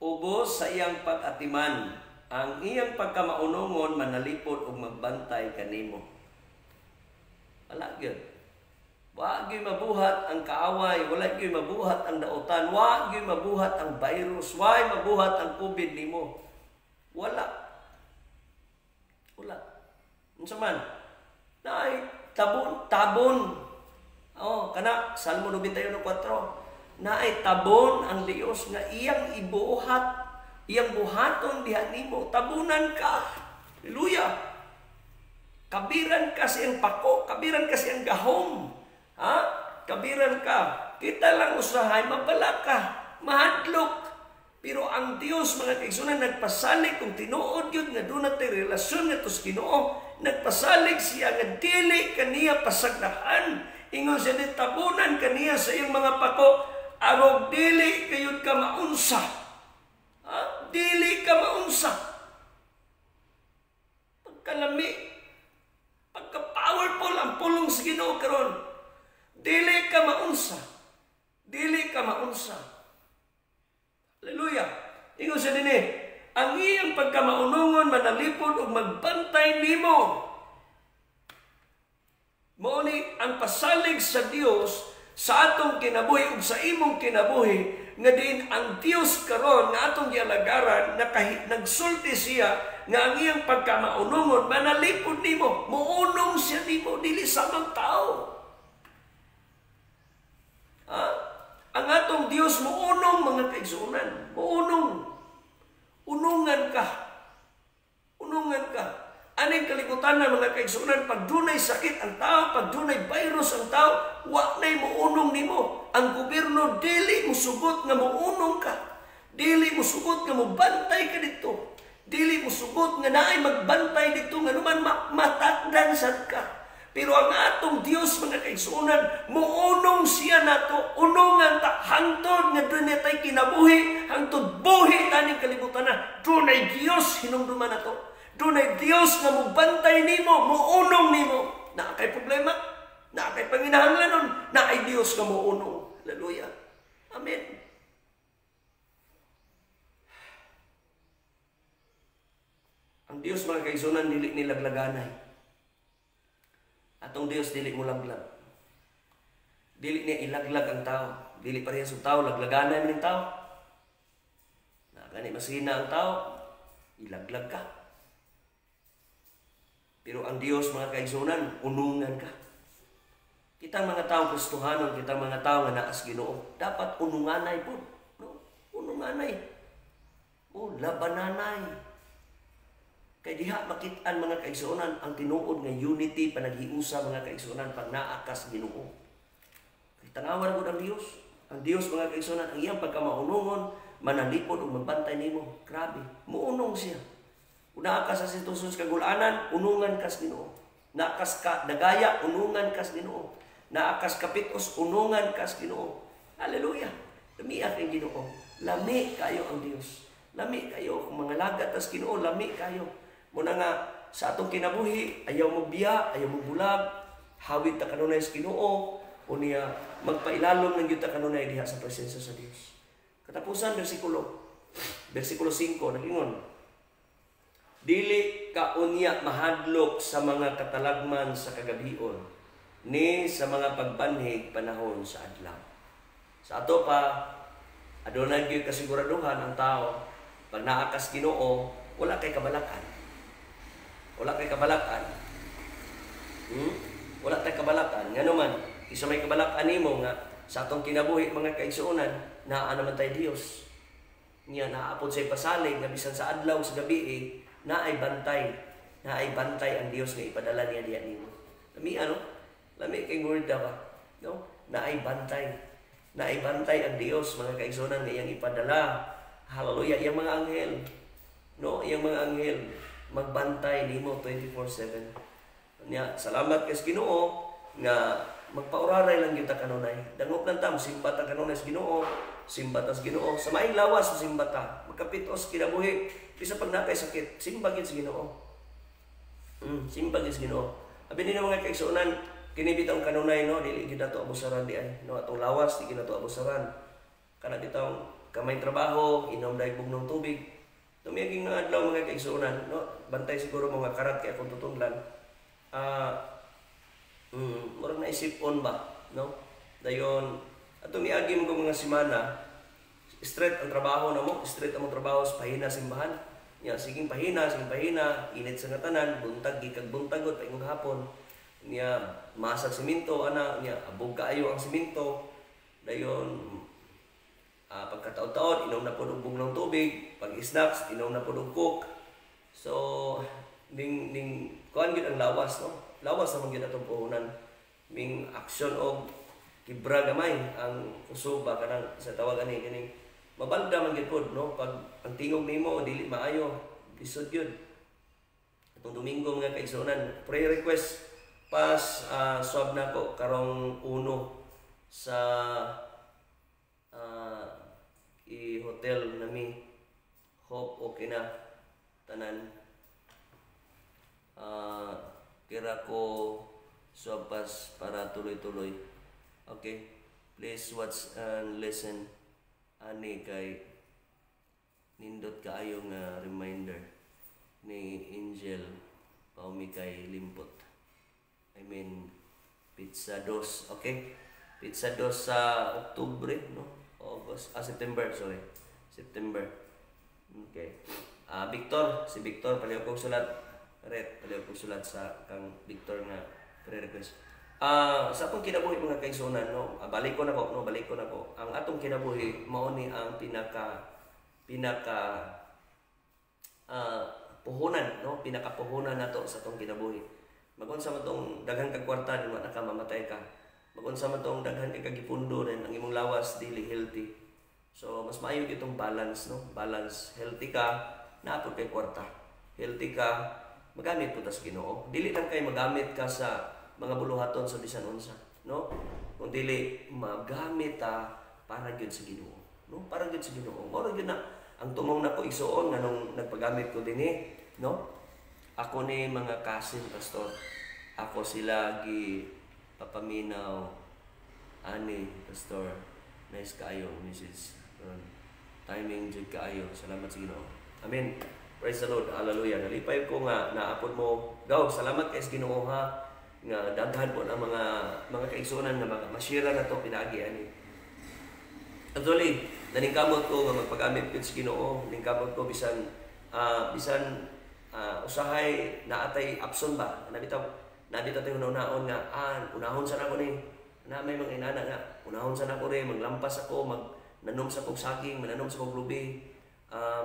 Ubos sa iyang pag-atiman, ang iyang pagkamaunongon manalipod og magbantay kanimo. Wala gyud. Wa gyud mabuhat ang kaaway, wala gyud mabuhat ang dautan, wa gyud mabuhat ang virus, wa mabuhat ang COVID nimo. Wala. Wala. Unsa man? Naay tabon, tabon. Oh, kana Salmo 91:4. Naay tabon ang Dios nga iyang ibuhat, iyang buhaton diha nimo, tabunan ka. Hallelujah. Kabiran ka sa iyang pako, kabiran ka sa iyang gahom. Ha? Kabiran ka. Kita lang usahay mabalaka, mahadlok. Pero ang Dios, mga kaigsunan, nagpasalig kung tinuod yun nga doon natin relasyon nga sa Ginoo, nagpasalig siya nga dili kaniya pasagdahan. Ingon siya ni tabunan kaniya sa iyang mga pako, arog dili kayod ka maunsa. Ha? Dili ka maunsa. Pagkalami, pagka-powerful ang pulong sa Ginoo karon. Dili ka maunsa. Dili ka maunsa. Hallelujah. Ingon siya dinhi, ang iyang pagkamaunungon manalipod ug magbantay nimo. Mao ni ang pasalig sa Dios sa atong kinabuhi ug sa imong kinabuhi nga diin ang Dios karon nga atong gialagaran, nagsulti siya nga ang iyang pagkamaunungon manalipod nimo, muunong siya nimo, dili samang tao. Ha? Ang atong Dios muunong, mga kaigsuonan, muunong. Unungan ka. Unungan ka. Aning kalibutan na, mga kaigsuonan, pag dunay sakit ang tao, pag dunay virus ang tao, wa nay muunong nimo. Ang gobyerno dili musugot nga muunong ka. Dili musugot nga mubantay ka dito. Dili musugot nga naay magbantay dito nga naman matakdan sad ka. Pero ang atong Dios, mga kaigsuonan, muunong siya nato, unungan ta hangtod nga dunay tay kinabuhi, hangtod buhi taning kalibutan na, dunay Dios hinumduman nato. Dunay Dios nga mubantay nimo, muunong nimo. Naa kay problema, naa kay panginahanglanon, naay Dios nga muunong. Hallelujah. Amen. Ang Dios, mga kaigsuonan, dili nilaglaganay. Atong Dios dili mo laglag. Dili niya ilaglag ang tao. Dili parehas sa tao, laglaganay man ang tao. Na gani masina ang tao, ilaglag ka. Pero ang Dios, mga kaigsuonan, unungan ka. Kitang mga tao Kristohanon, kitang mga tao nga naas Ginoo, dapat ununganay pud, no? Ununganay. O labananay. Kay diha makit-an, mga kaigsuonan, ang tinuod nga unity, panaghiusa, mga kaigsuonan, pag naa kas Ginoo. Kay tanawan gud ang Dios. Ang Dios, mga kaigsuonan, ang iyang pagkamaunungon, manalipod ug magbantay nimo. Grabe, muunong siya. Kung naa ka sa sitwasyon sa kagulanan, unungan kas Ginoo. Naa kas ka dagaya, unungan kas Ginoo. Naa kas kapitos, unungan kas Ginoo. Hallelujah. Lami kay Ginoo. Lami kayo ang Dios. Lami kayo kung mga lagat tas Ginoo, lami kayo. Muna nga sa atong kinabuhi, ayaw mo biya, ayaw mo bulag, hawid ta kanunay sa Ginoo, unya magpailalom ng gyud ta kanunay diha sa presensya sa Dios. Katapusan, versikulo 5 nagingon, dili ka unya mahadlok sa mga katalagman sa kagabion, ni sa mga pagbanhig panahon sa adlaw. Sa ato pa, adunay gyud kasiguraduhan ang tao, pag naa kas Ginoo, wala kay kabalakan. Wala kay kabalakan. Wala tay kabalakan. Ngano man, isa may kabalakan nimo nga sa atong kinabuhi, mga kaigsuonan, naa naman tay Dios. Niya naapod sa pasalig nga bisan sa adlaw sa gabi, naay bantay. Naay bantay ang Dios nga ipadala niya diha nimo. Lami ano? Lami kay word ba? No? Naay bantay. Naay bantay ang Dios, mga kaigsuonan, nga iyang ipadala. Hallelujah, iyang mga anghel. No, iyang mga anghel magbantay nimo 24/7. Nya, salamat kay Ginoo nga magpauraray lang gyud ta kanunay. Dangop lang ta, simba ta kanunay sa Ginoo, simba ta sa Ginoo. Sa maayong lawas simba ta. Magkapitos kinabuhi, bisa pag naa kay sakit, simba gyud sa Ginoo. Simba gyud sa Ginoo. Abi nila, mga kaigsuonan, kini bitong kanunay, no, dili gyud nato abusaran di ay, no, atong lawas di gyud nato abusaran. Kana bitong kamay trabaho, inom dai bugnong tubig. Tumiyaging nga adlaw, mga kaigsuonan, no, bantay siguro mga karat kay akong tutunglan. Murag naisip-on ba, no? Dayon ato miagi mo mga semana, straight ang trabaho namo, straight ang trabaho sa pahina simbahan. Nya sige pahina, init sa nga tanan, buntag gikag buntag gud paingong hapon. Nya masag simento ana, nya abog kaayo ang simento. Dayon pagkataon-taon inom na pud og bugnaw tubig, pag snacks inom na pud og Coke. So ning kuan gyud ang lawas, no. Lawas naman gyud atong puhunan. Ming aksyon og kibra gamay ang kusog ba, kanang sa tawag ani kining mabalda man gyud pod, no, pag ang tingog nimo dili maayo, lisod gyud. Atong Domingo, mga kaigsuonan, prayer request pas swab nako karong uno sa i-hotel nami. Hope okay na tanan. Kira ko swab pass para tuloy-tuloy. Okay, please watch and listen ani kay nindot kaayo nga reminder ni Angel paumi kay limpot. I mean, petsa dos, okay? Petsa dos sa Oktubre, no? August, September, sorry. September. Okay. Victor, si Victor, palihog kong sulat. Ret, palihog kong sulat sa kang Victor nga pre-request. Sa atong kinabuhi, mga kaigsuonan, no, balik ko na ko, no, balik ko na ko. Ang atong kinabuhi mao ni ang pinaka pinaka puhunan, no, pinaka puhunan nato sa atong kinabuhi. Magunsa man tong daghan kag kwarta din wa na ka, mamatay ka. Magunsa man tong daghan kag gipundo din ang imong lawas dili healthy. So mas maayo gyud balance, no? Balance, healthy ka, naa pud kay kwarta. Healthy ka, magamit pud ta sa Ginoo. Dili lang kay magamit ka sa mga buluhaton sa bisan unsa, no? Kung dili magamit ta para gyud sa Ginoo, no? Para gyud sa Ginoo. Mao ra gyud na ang tumong nako, igsuon, nganong nagpagamit ko dinhi, no? Ako ni mga cousin, pastor. Ako sila gi papaminaw ani, pastor. Nice kaayo message. Timing jud kaayo. Salamat sa Ginoo. Amen. Praise the Lord. Hallelujah. Nalipay ko nga naapod mo. Gaw, salamat kay sa Ginoo ha nga daghan po ang mga kaigsuonan nga mga masira na to pinaagi ani. Actually, naningkamot ko nga magpagamit gyud sa Ginoo, ningkamot ko bisan usahay naatay option ba. Na bitaw tayo unahon nga unahon sa nako ni na may mga inana nga unahon sa nako rin, maglampas ako, mag nanom sa kog saging, mananom sa kog lubi,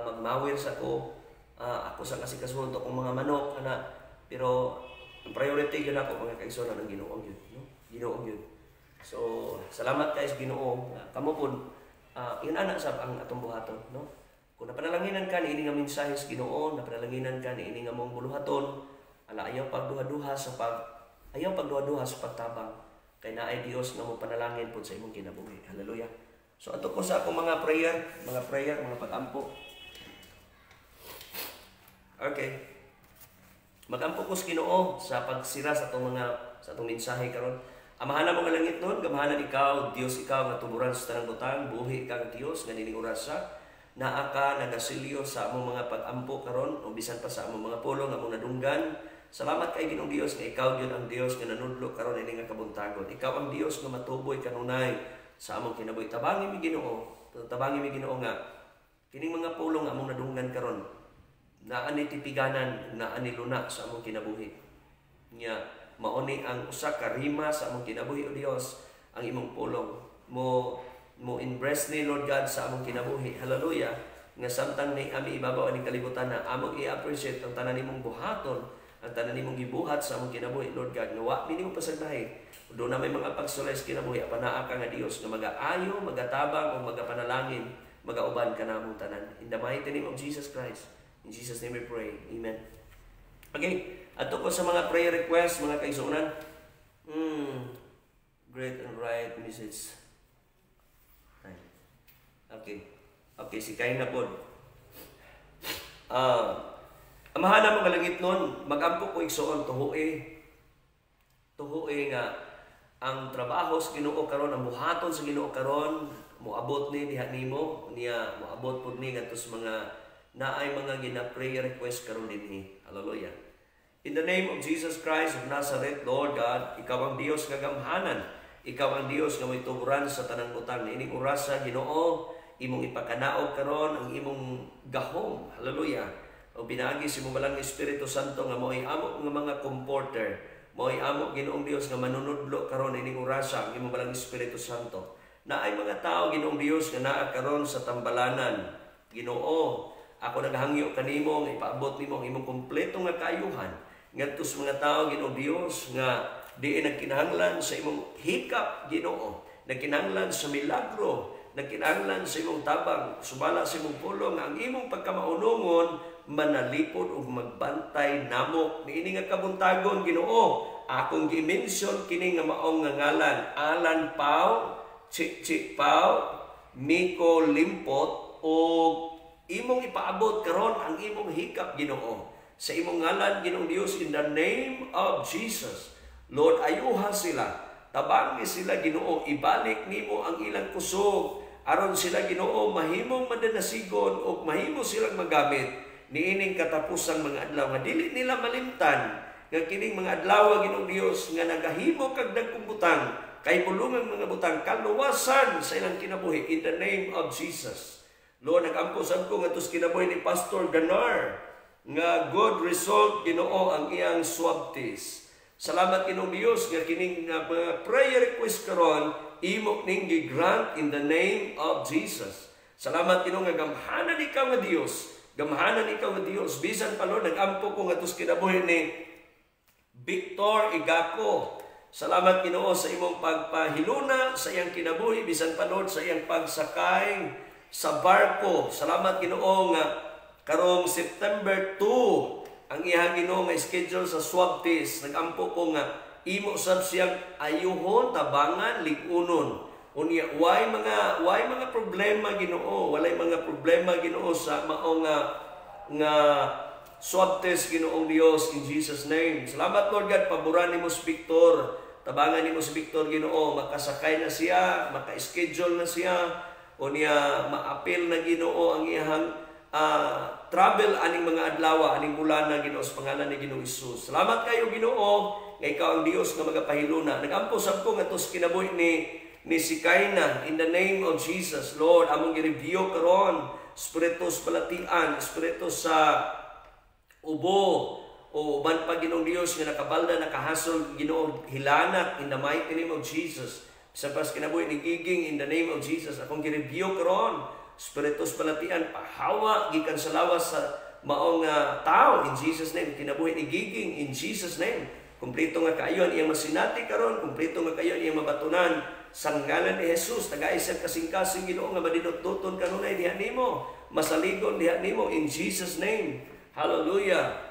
magmawir sa ko, ako sa kasikasuhon to akong mga manok ana, pero ang priority gyud ako, mga kaigsuonan, ang Ginoo gyud, no, Ginoo gyud. So salamat kay sa Ginoo nga kamo pud inana sab ang atong buhaton, no. Kung napanalanginan ka niini nga mensahe sa Ginoo, napanalanginan ka niini nga mong buluhaton, ala ayaw pagduha-duha sa pagtabang kay naay Dios nga mo panalangin pud sa imong kinabuhi. Hallelujah. So ato ko sa akong mga prayer, mga prayer, mga pagampo. Okay. Magampo ko sa Ginoo sa pagsira sa atong mensahe karon. Amahan mo nga langit nun, gamhanan ikaw, Dios ikaw nga tuburan sa tanang butang, buhi kang Dios nga nining orasa naa ka nagasilyo sa among mga pag-ampo karon o bisan pa sa among mga pulong nga among nadunggan. Salamat kay Ginoong Dios nga ikaw gyud ang Dios nga nanudlo karon ini nga kabuntagon. Ikaw ang Dios nga matuboy kanunay sa among kinabuhi. Tabangi mi, Ginoo. Tabangi mi, Ginoo, nga kining mga pulong nga among nadunggan karon naa ni tipiganan, naa ni luna sa among kinabuhi. Nya mao ni ang usa ka rima sa among kinabuhi, o Dios, ang imong pulong. Mo embrace ni, Lord God, sa among kinabuhi. Hallelujah. Nga samtang ni ami ibabaw aning kalibutan na among i-appreciate ang tanan nimong buhaton, ang tanan nimong gibuhat sa among kinabuhi, Lord God. Nga wa mi nimo pasagdahi. Doon na may mga pagsulay sa kinabuhi, apan naa ka nga Dios nga magaayo, magatabang o magapanalangin, magauban ka namong tanan. In the mighty name of Jesus Christ. In Jesus' name we pray. Amen. Okay, ato ko sa mga prayer request, mga kaigsuonan. Great and right message. Ay. Okay. Okay, si Kain na pod. Amahan mo nga langit nun, magampo ko, igsoon, tuhoe. Tuhoe nga ang trabaho sa Ginoo karon, ang buhaton sa Ginoo karon, moabot ni diha nimo, niya moabot pud ni ngadto sa mga naay mga gina-prayer request karon dinhi. Hallelujah. In the name of Jesus Christ of Nazareth, Lord God, ikaw ang Dios nga gamhanan. Ikaw ang Dios nga may tuburan sa tanang butang. Ining orasa, Ginoo, imong ipakanaog karon ang imong gahom. Hallelujah. O pinaagi sa imong balang Espiritu Santo nga mao'y amo nga mga comforter, mao'y amo, Ginoong Dios, nga manunudlo karon ining orasa ang imong balang Espiritu Santo. Naay mga tao, Ginoong Dios, nga naa karon sa tambalanan. Ginoo, ako naghangyo kanimo nga ipaabot nimo ang imong kompleto nga kaayuhan ngadto sa mga tao, Ginoong Dios, nga diin nagkinahanglan sa imong hikap, Ginoo, nagkinahanglan sa milagro, nagkinahanglan sa imong tabang, subala sa imong pulong, ang imong pagkamaunongon manalipod ug magbantay namo. Niini nga kabuntagon, Ginoo, akong gi-mention kini nga maong nga ngalan: Alan Pau, Chi Pau, Miko Limpot, o imong ipaabot karon ang imong hikap, Ginoo. Sa imong ngalan, Ginoong Dios, in the name of Jesus. Lord, ayuha sila. Tabangi sila, Ginoo, ibalik nimo ang ilang kusog aron sila, Ginoo, mahimong madanasigon o mahimo silang magamit niining katapusang mga adlaw nga dili nila malimtan nga kining mga adlaw, Ginoong Dios, nga nagahimo kag dagkong butang kay bulungang mga butang kaluwasan sa ilang kinabuhi, in the name of Jesus. Lord, nagampo sad ko ngadto sa kinabuhi ni Pastor Ganar nga good result, Ginoo, ang iyang swab test. Salamat, Ginoong Dios, nga kining nga mga prayer request karon imo ning gi-grant in the name of Jesus. Salamat, Ginoo, nga gamhanan ikaw nga Dios. Gamhanan ikaw nga Dios. Bisan pa, Lord, nagampo ko ngadto sa kinabuhi ni Victor Igako. Salamat, Ginoo, sa imong pagpahiluna sa iyang kinabuhi, bisan pa, Lord, sa iyang pagsakay sa barko. Salamat, Ginoo, nga karong September 2 ang iyang, Ginoo, nga schedule sa swab test. Nagampo ko nga imo sab siyang ayuhon, tabangan, ligunon. Unya way mga problema, Ginoo, walay mga problema, Ginoo, sa mao nga swab test, Ginoong Dios, in Jesus' name. Salamat, Lord God, paboran nimo si Victor. Tabangan nimo si Victor, Ginoo, makasakay na siya, maka-schedule na siya. Unya maapil na, Ginoo, ang iyang travel aning mga adlaw, aning bulan na, Ginoo, sa pangalan ni Ginoong Hesus. Salamat kayo, Ginoo, nga ikaw ang Dios nga magapahiluna. Nagampo sab ko ngadto sa kinabuhi ni si Kaina, in the name of Jesus. Lord, among gi-review karon espiritu sa balatian, espiritu sa ubo o uban pa, Ginoong Dios, nga nakabalda, nakahasol, Ginoo, hilanat in the mighty name of Jesus. Sa pas kinabuhi ni Giging, in the name of Jesus, akong gi-review karon espiritu sa balatian, pahawa gikan sa lawas sa maong tao, in Jesus' name. Kinabuhi ni Giging, in Jesus' name, kumpleto nga kaayohan iyang masinati karon, kumpleto nga kaayohan iyang mabatunan sa ngalan ni Jesus. Tagay sa kasing-kasing, Ginoo, nga madinutduton kanunay diha nimo, masaligon diha nimo, in Jesus' name. Hallelujah.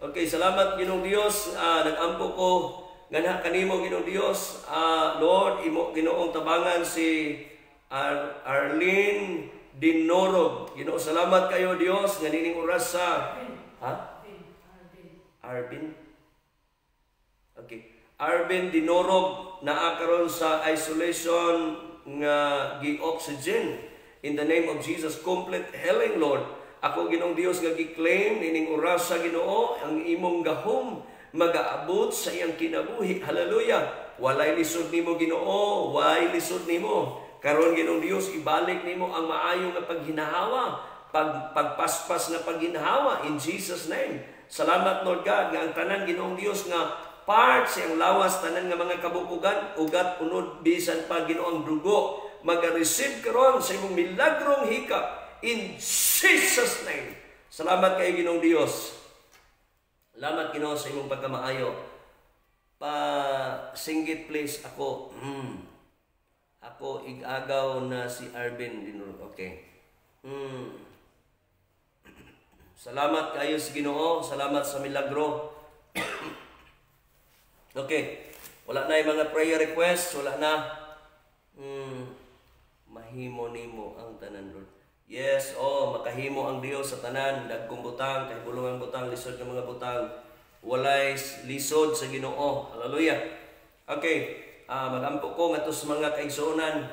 Okay, salamat, Ginoong Dios. Nagampo ko nganha kanimo, Ginoong Dios. Lord, imo Ginoong tabangan si Arlene Dinorog. Ginoo, salamat kayo, Dios, nga nining oras sa ha? Arvin. Okay. Arvin Dinorog naa karon sa isolation nga gi-oxygen. In the name of Jesus, complete healing, Lord. Ako, Ginoong Dios, nga gi-claim nining oras sa Ginoo ang imong gahom magaabot sa iyang kinabuhi. Hallelujah. Walay lisod nimo, Ginoo, walay lisod nimo. Karon, Ginoong Dios, ibalik nimo ang maayo nga paghinhawa, pagpaspas nga pagginhawa, in Jesus' name. Salamat, Lord God, nga ang tanan, Ginoong Dios, nga parts iyang lawas, tanan nga mga kabukugan, ugat, unod, bisan pa, Ginoo, ang dugo, maga-receive karon sa imong milagrong hikap in Jesus' name. Salamat kayo, Ginoong Dios. Salamat, Ginoo, sa imong pagkamaayo. Pa singgit please ako. Ako igagaw na si Arvin. Okay. Salamat kayo sa Ginoo, salamat sa milagro. Okay. Wala na yung mga prayer requests, wala na. Mahimo nimo ang tanan, Lord. Yes, oh, makahimo ang Dios sa tanan, dagkong butang, kahibulungang butang, lisod nga mga butang. Walay lisod sa Ginoo. Hallelujah. Okay, magampo ko ngadto sa mga kaigsuonan.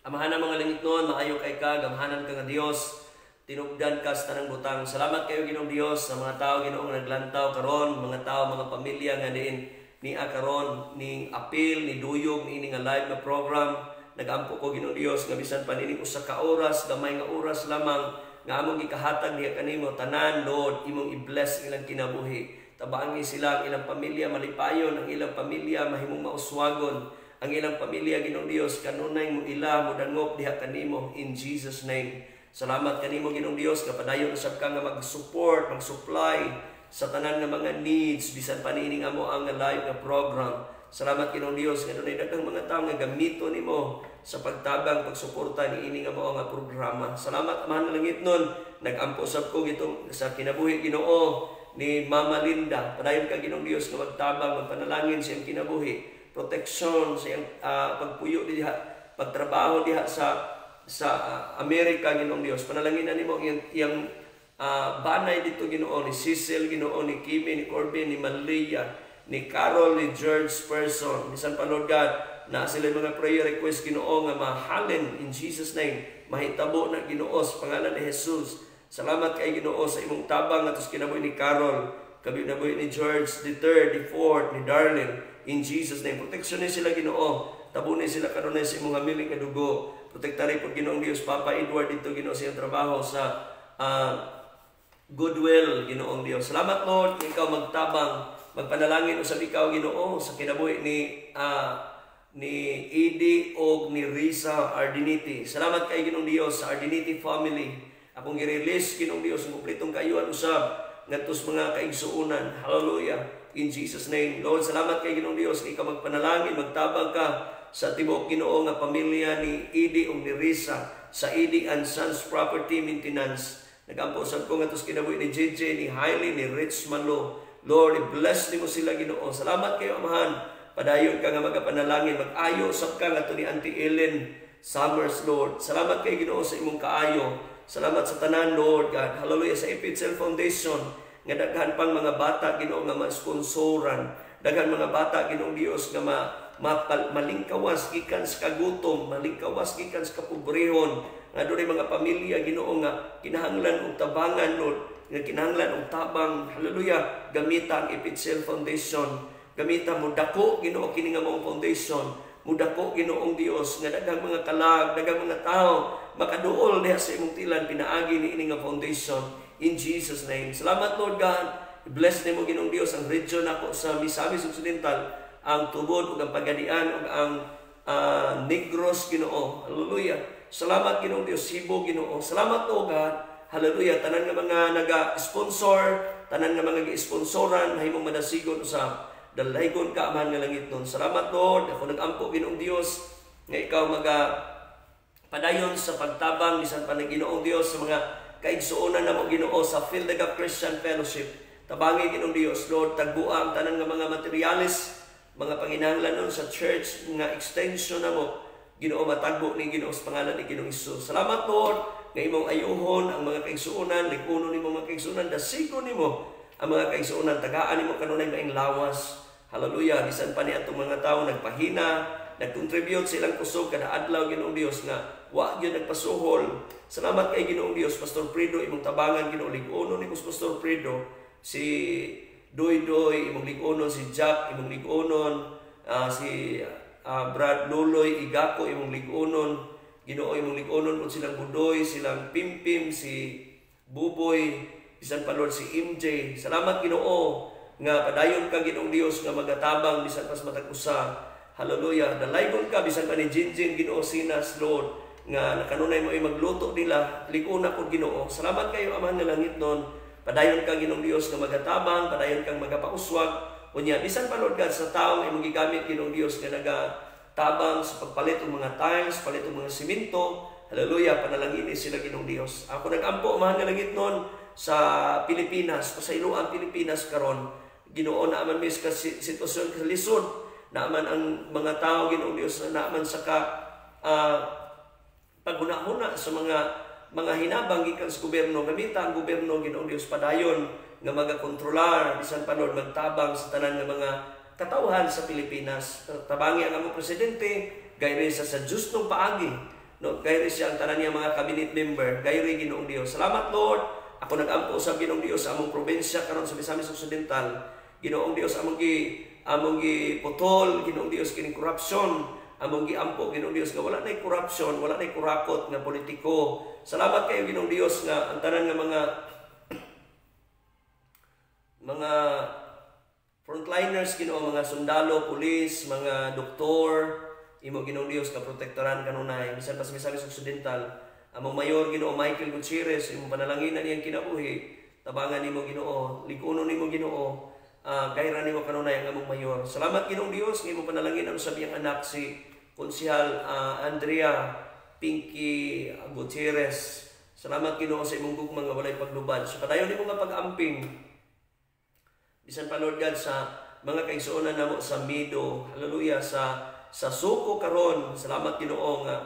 Amahan mga langit noon, maayo kay ka, gamhanan ka nga Dios. Tinubdan ka sa tanang butang. Salamat kayo, Ginoong Dios, sa mga tao, Ginoo, nga naglantaw karon, mga tao, mga pamilya nga diin niya karon ning apil ni duyog ni nga live nga program. Nagampo ko, Ginoong Dios, nga bisan pa nining usa ka oras, gamay nga oras lamang nga among gikahatag diha kanimo tanan, Lord, imong i-bless ilang kinabuhi. Tabangi sila, ang ilang pamilya malipayon, ang ilang pamilya mahimong mauswagon, ang ilang pamilya, Ginoong Dios, kanunay mo ila modangop diha kanimo in Jesus Name. Salamat kanimo, Ginoong Dios, nga padayon usab ka nga mag-support, mag-supply sa tanan nga mga needs bisan pa niini nga mo ang live nga program. Salamat, Ginoong Dios, nga dunay daghang mga tawo nga gamito nimo sa pagtabang, pagsuporta niini nga mao nga programa. Salamat, Amahan nga langit nun. Nagampo sab ko gitong sa kinabuhi, Ginoo, ni Mama Linda. Padayon ka, Ginoong Dios, nga magtabang, magpanalangin sa iyang kinabuhi, proteksyon sa iyang pagpuyo diha, pagtrabaho diha sa Amerika, Ginoong Dios. Panalangin na nimo iyang banay dito, Ginoo, ni Cecil, Ginoo, ni Kimi, ni Corbin, ni Malia, ni Carol, ni George Person. Bisan pa, Lord God, na sila mga prayer request, Ginoo, nga mahalin in Jesus Name. Mahitabo na, Ginoo, sa pangalan ni Jesus. Salamat kay Ginoo sa imong tabang atos kinabuhi ni Carol, kinabuhi ni George the third, the fourth, ni Darlene. In Jesus Name. Protection ni sila, Ginoo. Tabunin sila kanunay sa imong hamiling nga dugo. Protektari po, Ginoong Dios, Papa Edward dito, Ginoo, sa iyang trabaho sa Goodwill, Ginoong Dios. Salamat, Lord, ikaw magtabang, magpanalangin usab ikaw, Ginoo, sa kinabuhi ni Edie og ni Risa Ardiniti. Salamat kay Ginoong Dios sa Ardiniti family. Akong gi-release, Ginoong Dios, ang kumpletong kaayuhan usab ngadto sa mga kaigsuonan. Hallelujah. In Jesus Name. Lord, salamat kay Ginoong Dios nga ikaw magpanalangin, magtabang ka sa tibuok, Ginoo, nga pamilya ni Edie ug ni Risa sa Edie and Sons Property Maintenance. Nagampo usab ko ngadto sa kinabuhi ni JJ, ni Hailey, ni Rich Malo. Lord, i-bless nimo sila, Ginoo. Salamat kayo, Amahan. Padayon ka nga magapanalangin, mag-ayo usab ka ngadto ni Auntie Ellen Summers, Lord. Salamat kay Ginoo sa imong kaayo. Salamat sa tanan, Lord God. Hallelujah, sa Epitzel Foundation nga daghan pang mga bata, Ginoo, nga ma-sponsoran. Daghan mga bata, Ginoong Dios, nga malingkawas gikan sa kagutom, malingkawas gikan sa kapobrehon. Nga dunay mga pamilya, Ginoo, nga kinahanglan og tabangan, Lord, nga kinahanglan og tabang. Hallelujah. Gamita ang Epitzel Foundation. Gamita mo dako, Ginoo, kini nga maong foundation. Mudako, Ginoong Dios, nga daghang mga kalag, daghang mga tao makaduol diha sa imong tilan pinaagi ni ini nga foundation in Jesus Name. Salamat, Lord God. Bless nimo, Ginoong Dios, ang region nako sa Misamis Occidental, ang Tubod ug ang Pagadian ug ang Negros, Ginoo. Hallelujah. Salamat, Ginoong Dios, Cebu, Ginoo. Salamat, O God. Hallelujah. Tanan nga mga naga-sponsor, tanan nga mga gi-sponsoran, mahimong madasigon usab. Dalaygon ka, Amahan nga langit nun. Salamat, Lord. Ako nagampo, Ginoong Dios, nga ikaw maga padayon sa pagtabang bisan pa ng Ginoong Dios sa mga kaigsuonan namo, Ginoo, sa Fill the Gap Christian Fellowship. Tabangi, Ginoong Dios, Lord, tagbuang ang tanan nga mga materyales, mga panginahanglanon sa church nga extension namo. Ginoo, matagbo ni, Ginoo, sa pangalan ni Ginoong Hesus. Salamat, Lord, nga imong ayuhon ang mga kaigsuonan, lig-unon nimo mga kaigsuonan, dasigon nimo ang mga kaigsuonan, tagaan nimo kanunay maing lawas. Hallelujah. Bisan pa ni atong mga tao nagpahina, nag-contribute silang kusog kada adlaw, Ginoong Dios, nga wa gyud nagpasuhol. Salamat kay Ginoong Dios, Pastor Fredo, imong tabangan, Ginoo, lig-unon nimo si Pastor Fredo, si Doy Doy, imong lig-unon, si Jack, imong lig-unon, si Brad Luloy Igako, imong lig-unon, Ginoo, imong lig-unon pud silang Budoy, silang Pimpim, si Buboy, bisan pa, Lord, si MJ. Salamat, Ginoo, nga padayon ka, Ginoong Dios, nga magatabang bisan pas matag usa. Hallelujah. Dalaygon ka bisan pa ni Jinjin, Ginoo, Sinas, Lord, nga nakanunay mo ay magluto nila, lig-una pud, Ginoo. Salamat kayo, Amahan nga langit nun. Padayon ka, Ginoong Dios, nga magatabang, padayon kang magapauswag. Unya bisan pa, Lord God, sa taong imong gigamit, Ginoong Dios, nga nagatabang sa pagpalit og mga tiles, palit og mga simento. Hallelujah, panalangini sila, Ginoong Dios. Ako nagampo, Amahan nga langit nun, sa Pilipinas, pasayloan Pilipinas karon. Ginoo, naaman mis ka sitwasyon sa lisod, naaman ang mga tao, Ginoong Dios, naaman sa ka paghuna-huna sa mga hinabang gikan sa gobyerno. Gamita ang gobyerno, Ginoong Dios, padayon nga magakontrolar bisan pa, Lord, magtabang sa tanan nga mga katawhan sa Pilipinas. Tabangi ang among presidente, gayre sa justong paagi, no, gayre siya ang tanan niya mga cabinet member, gayre, Ginoong Dios. Salamat, Lord. Ako nagampo sa Ginoong Dios sa among probinsya karon sa Misamis Occidental. Ginoong Dios, among gi putol, Ginoong Dios, kining korupsyon. Among giampo, Ginoong Dios, nga wala nay corruption, wala nay kurakot nga politiko. Salamat kayo, Ginoong Dios, nga ang tanan nga mga frontliners, Ginoo, mga sundalo, pulis, mga doktor, imo, Ginoong Dios, ka protektoran kanunay. Bisan pa sa Misamis Occidental, among mayor, Ginoo Michael Gutierrez, imong panalanginan iyang kinabuhi, tabangan nimo, Ginoo, lig-unon nimo, Ginoo, gayra nimo kanunay ang among mayor. Salamat, Ginoong Dios, nga imong panalanginan usab iyang anak si Konsehal Andrea Pinky Gutierrez. Salamat, Ginoo, sa imong gugma nga walay paglubad. Sa padayon nimo nga pag-amping bisan pa, Lord God, sa mga kaigsuonan namo sa Mido, hallelujah, sa Suko karon. Salamat, Ginoo, nga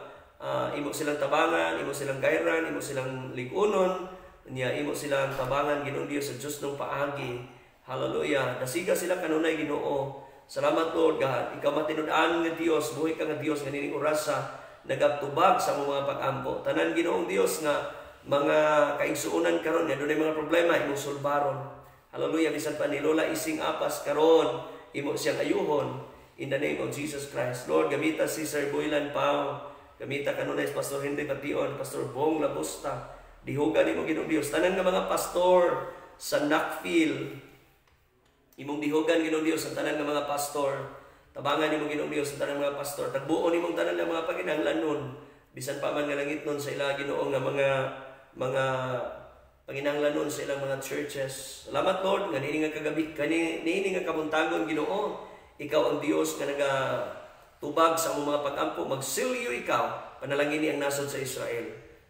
imo silang tabangan, imo silang gayran, imo silang lig-unon, niya imo silang tabangan, Ginoong Dios, sa Dios ng paagi. Hallelujah. Dasiga sila kanunay, Ginoo. Salamat, Lord God. Ikaw matinud-an nga Dios, buhi ka nga Dios nga nining orasa nagatubag sa among mga pag-ampo. Tanan, Ginoong Dios, nga mga kaigsuonan karon nga dunay mga problema, imong sulbaron. Hallelujah, bisan pa ni Lola Ising Apas karon, imo siyang ayuhon in the name of Jesus Christ. Lord, gamita si Sir Boylan Pao, gamita kanunay si Pastor Henry Bation, Pastor Bong Labusta. Dihugan nimo, Ginoong Dios. Tanan nga mga pastor sa Nakfil, imong dihugan, Ginoong Dios, ang tanan nga mga pastor. Tabangan nimo, Ginoong Dios, ang tanan mga pastor. Tagbuon nimong tanan nga mga panginahanglanon. Bisan pa man nga langit nun sa ila, Ginoo, nga mga panginahanglanon sa ilang mga churches. Salamat, Lord, nga niini nga kagabi kani niini nga kabuntagon, Ginoo. Ikaw ang Dios nga naga tubag sa among mga pag-ampo. Magsilyo ikaw, panalangini ang nasod sa Israel.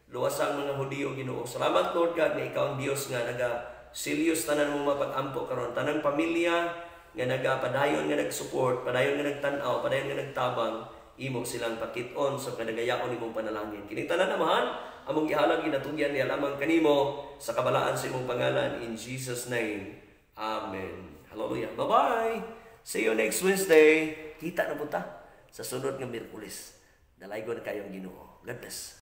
Luwasa ang mga Hudiyo, Ginoo. Salamat, Lord God, nga ikaw ang Dios nga naga silyos tanan mong mga pag-ampo karon. Tanang pamilya nga nagapadayon nga nag-support, padayon nga nagtan-aw, padayon nga nagtabang, imo silang pakit-on sa kadagayaon nimong panalangin. Kini tanan, Amahan, among gihalad, ginatugyan niya lamang kanimo sa kabalaan sa imong pangalan, in Jesus' name. Amen. Hallelujah. Bye-bye. See you next Wednesday. Kita na punta sa sunod nga Miyerkules. Dalaygon kayong Ginoo. God bless.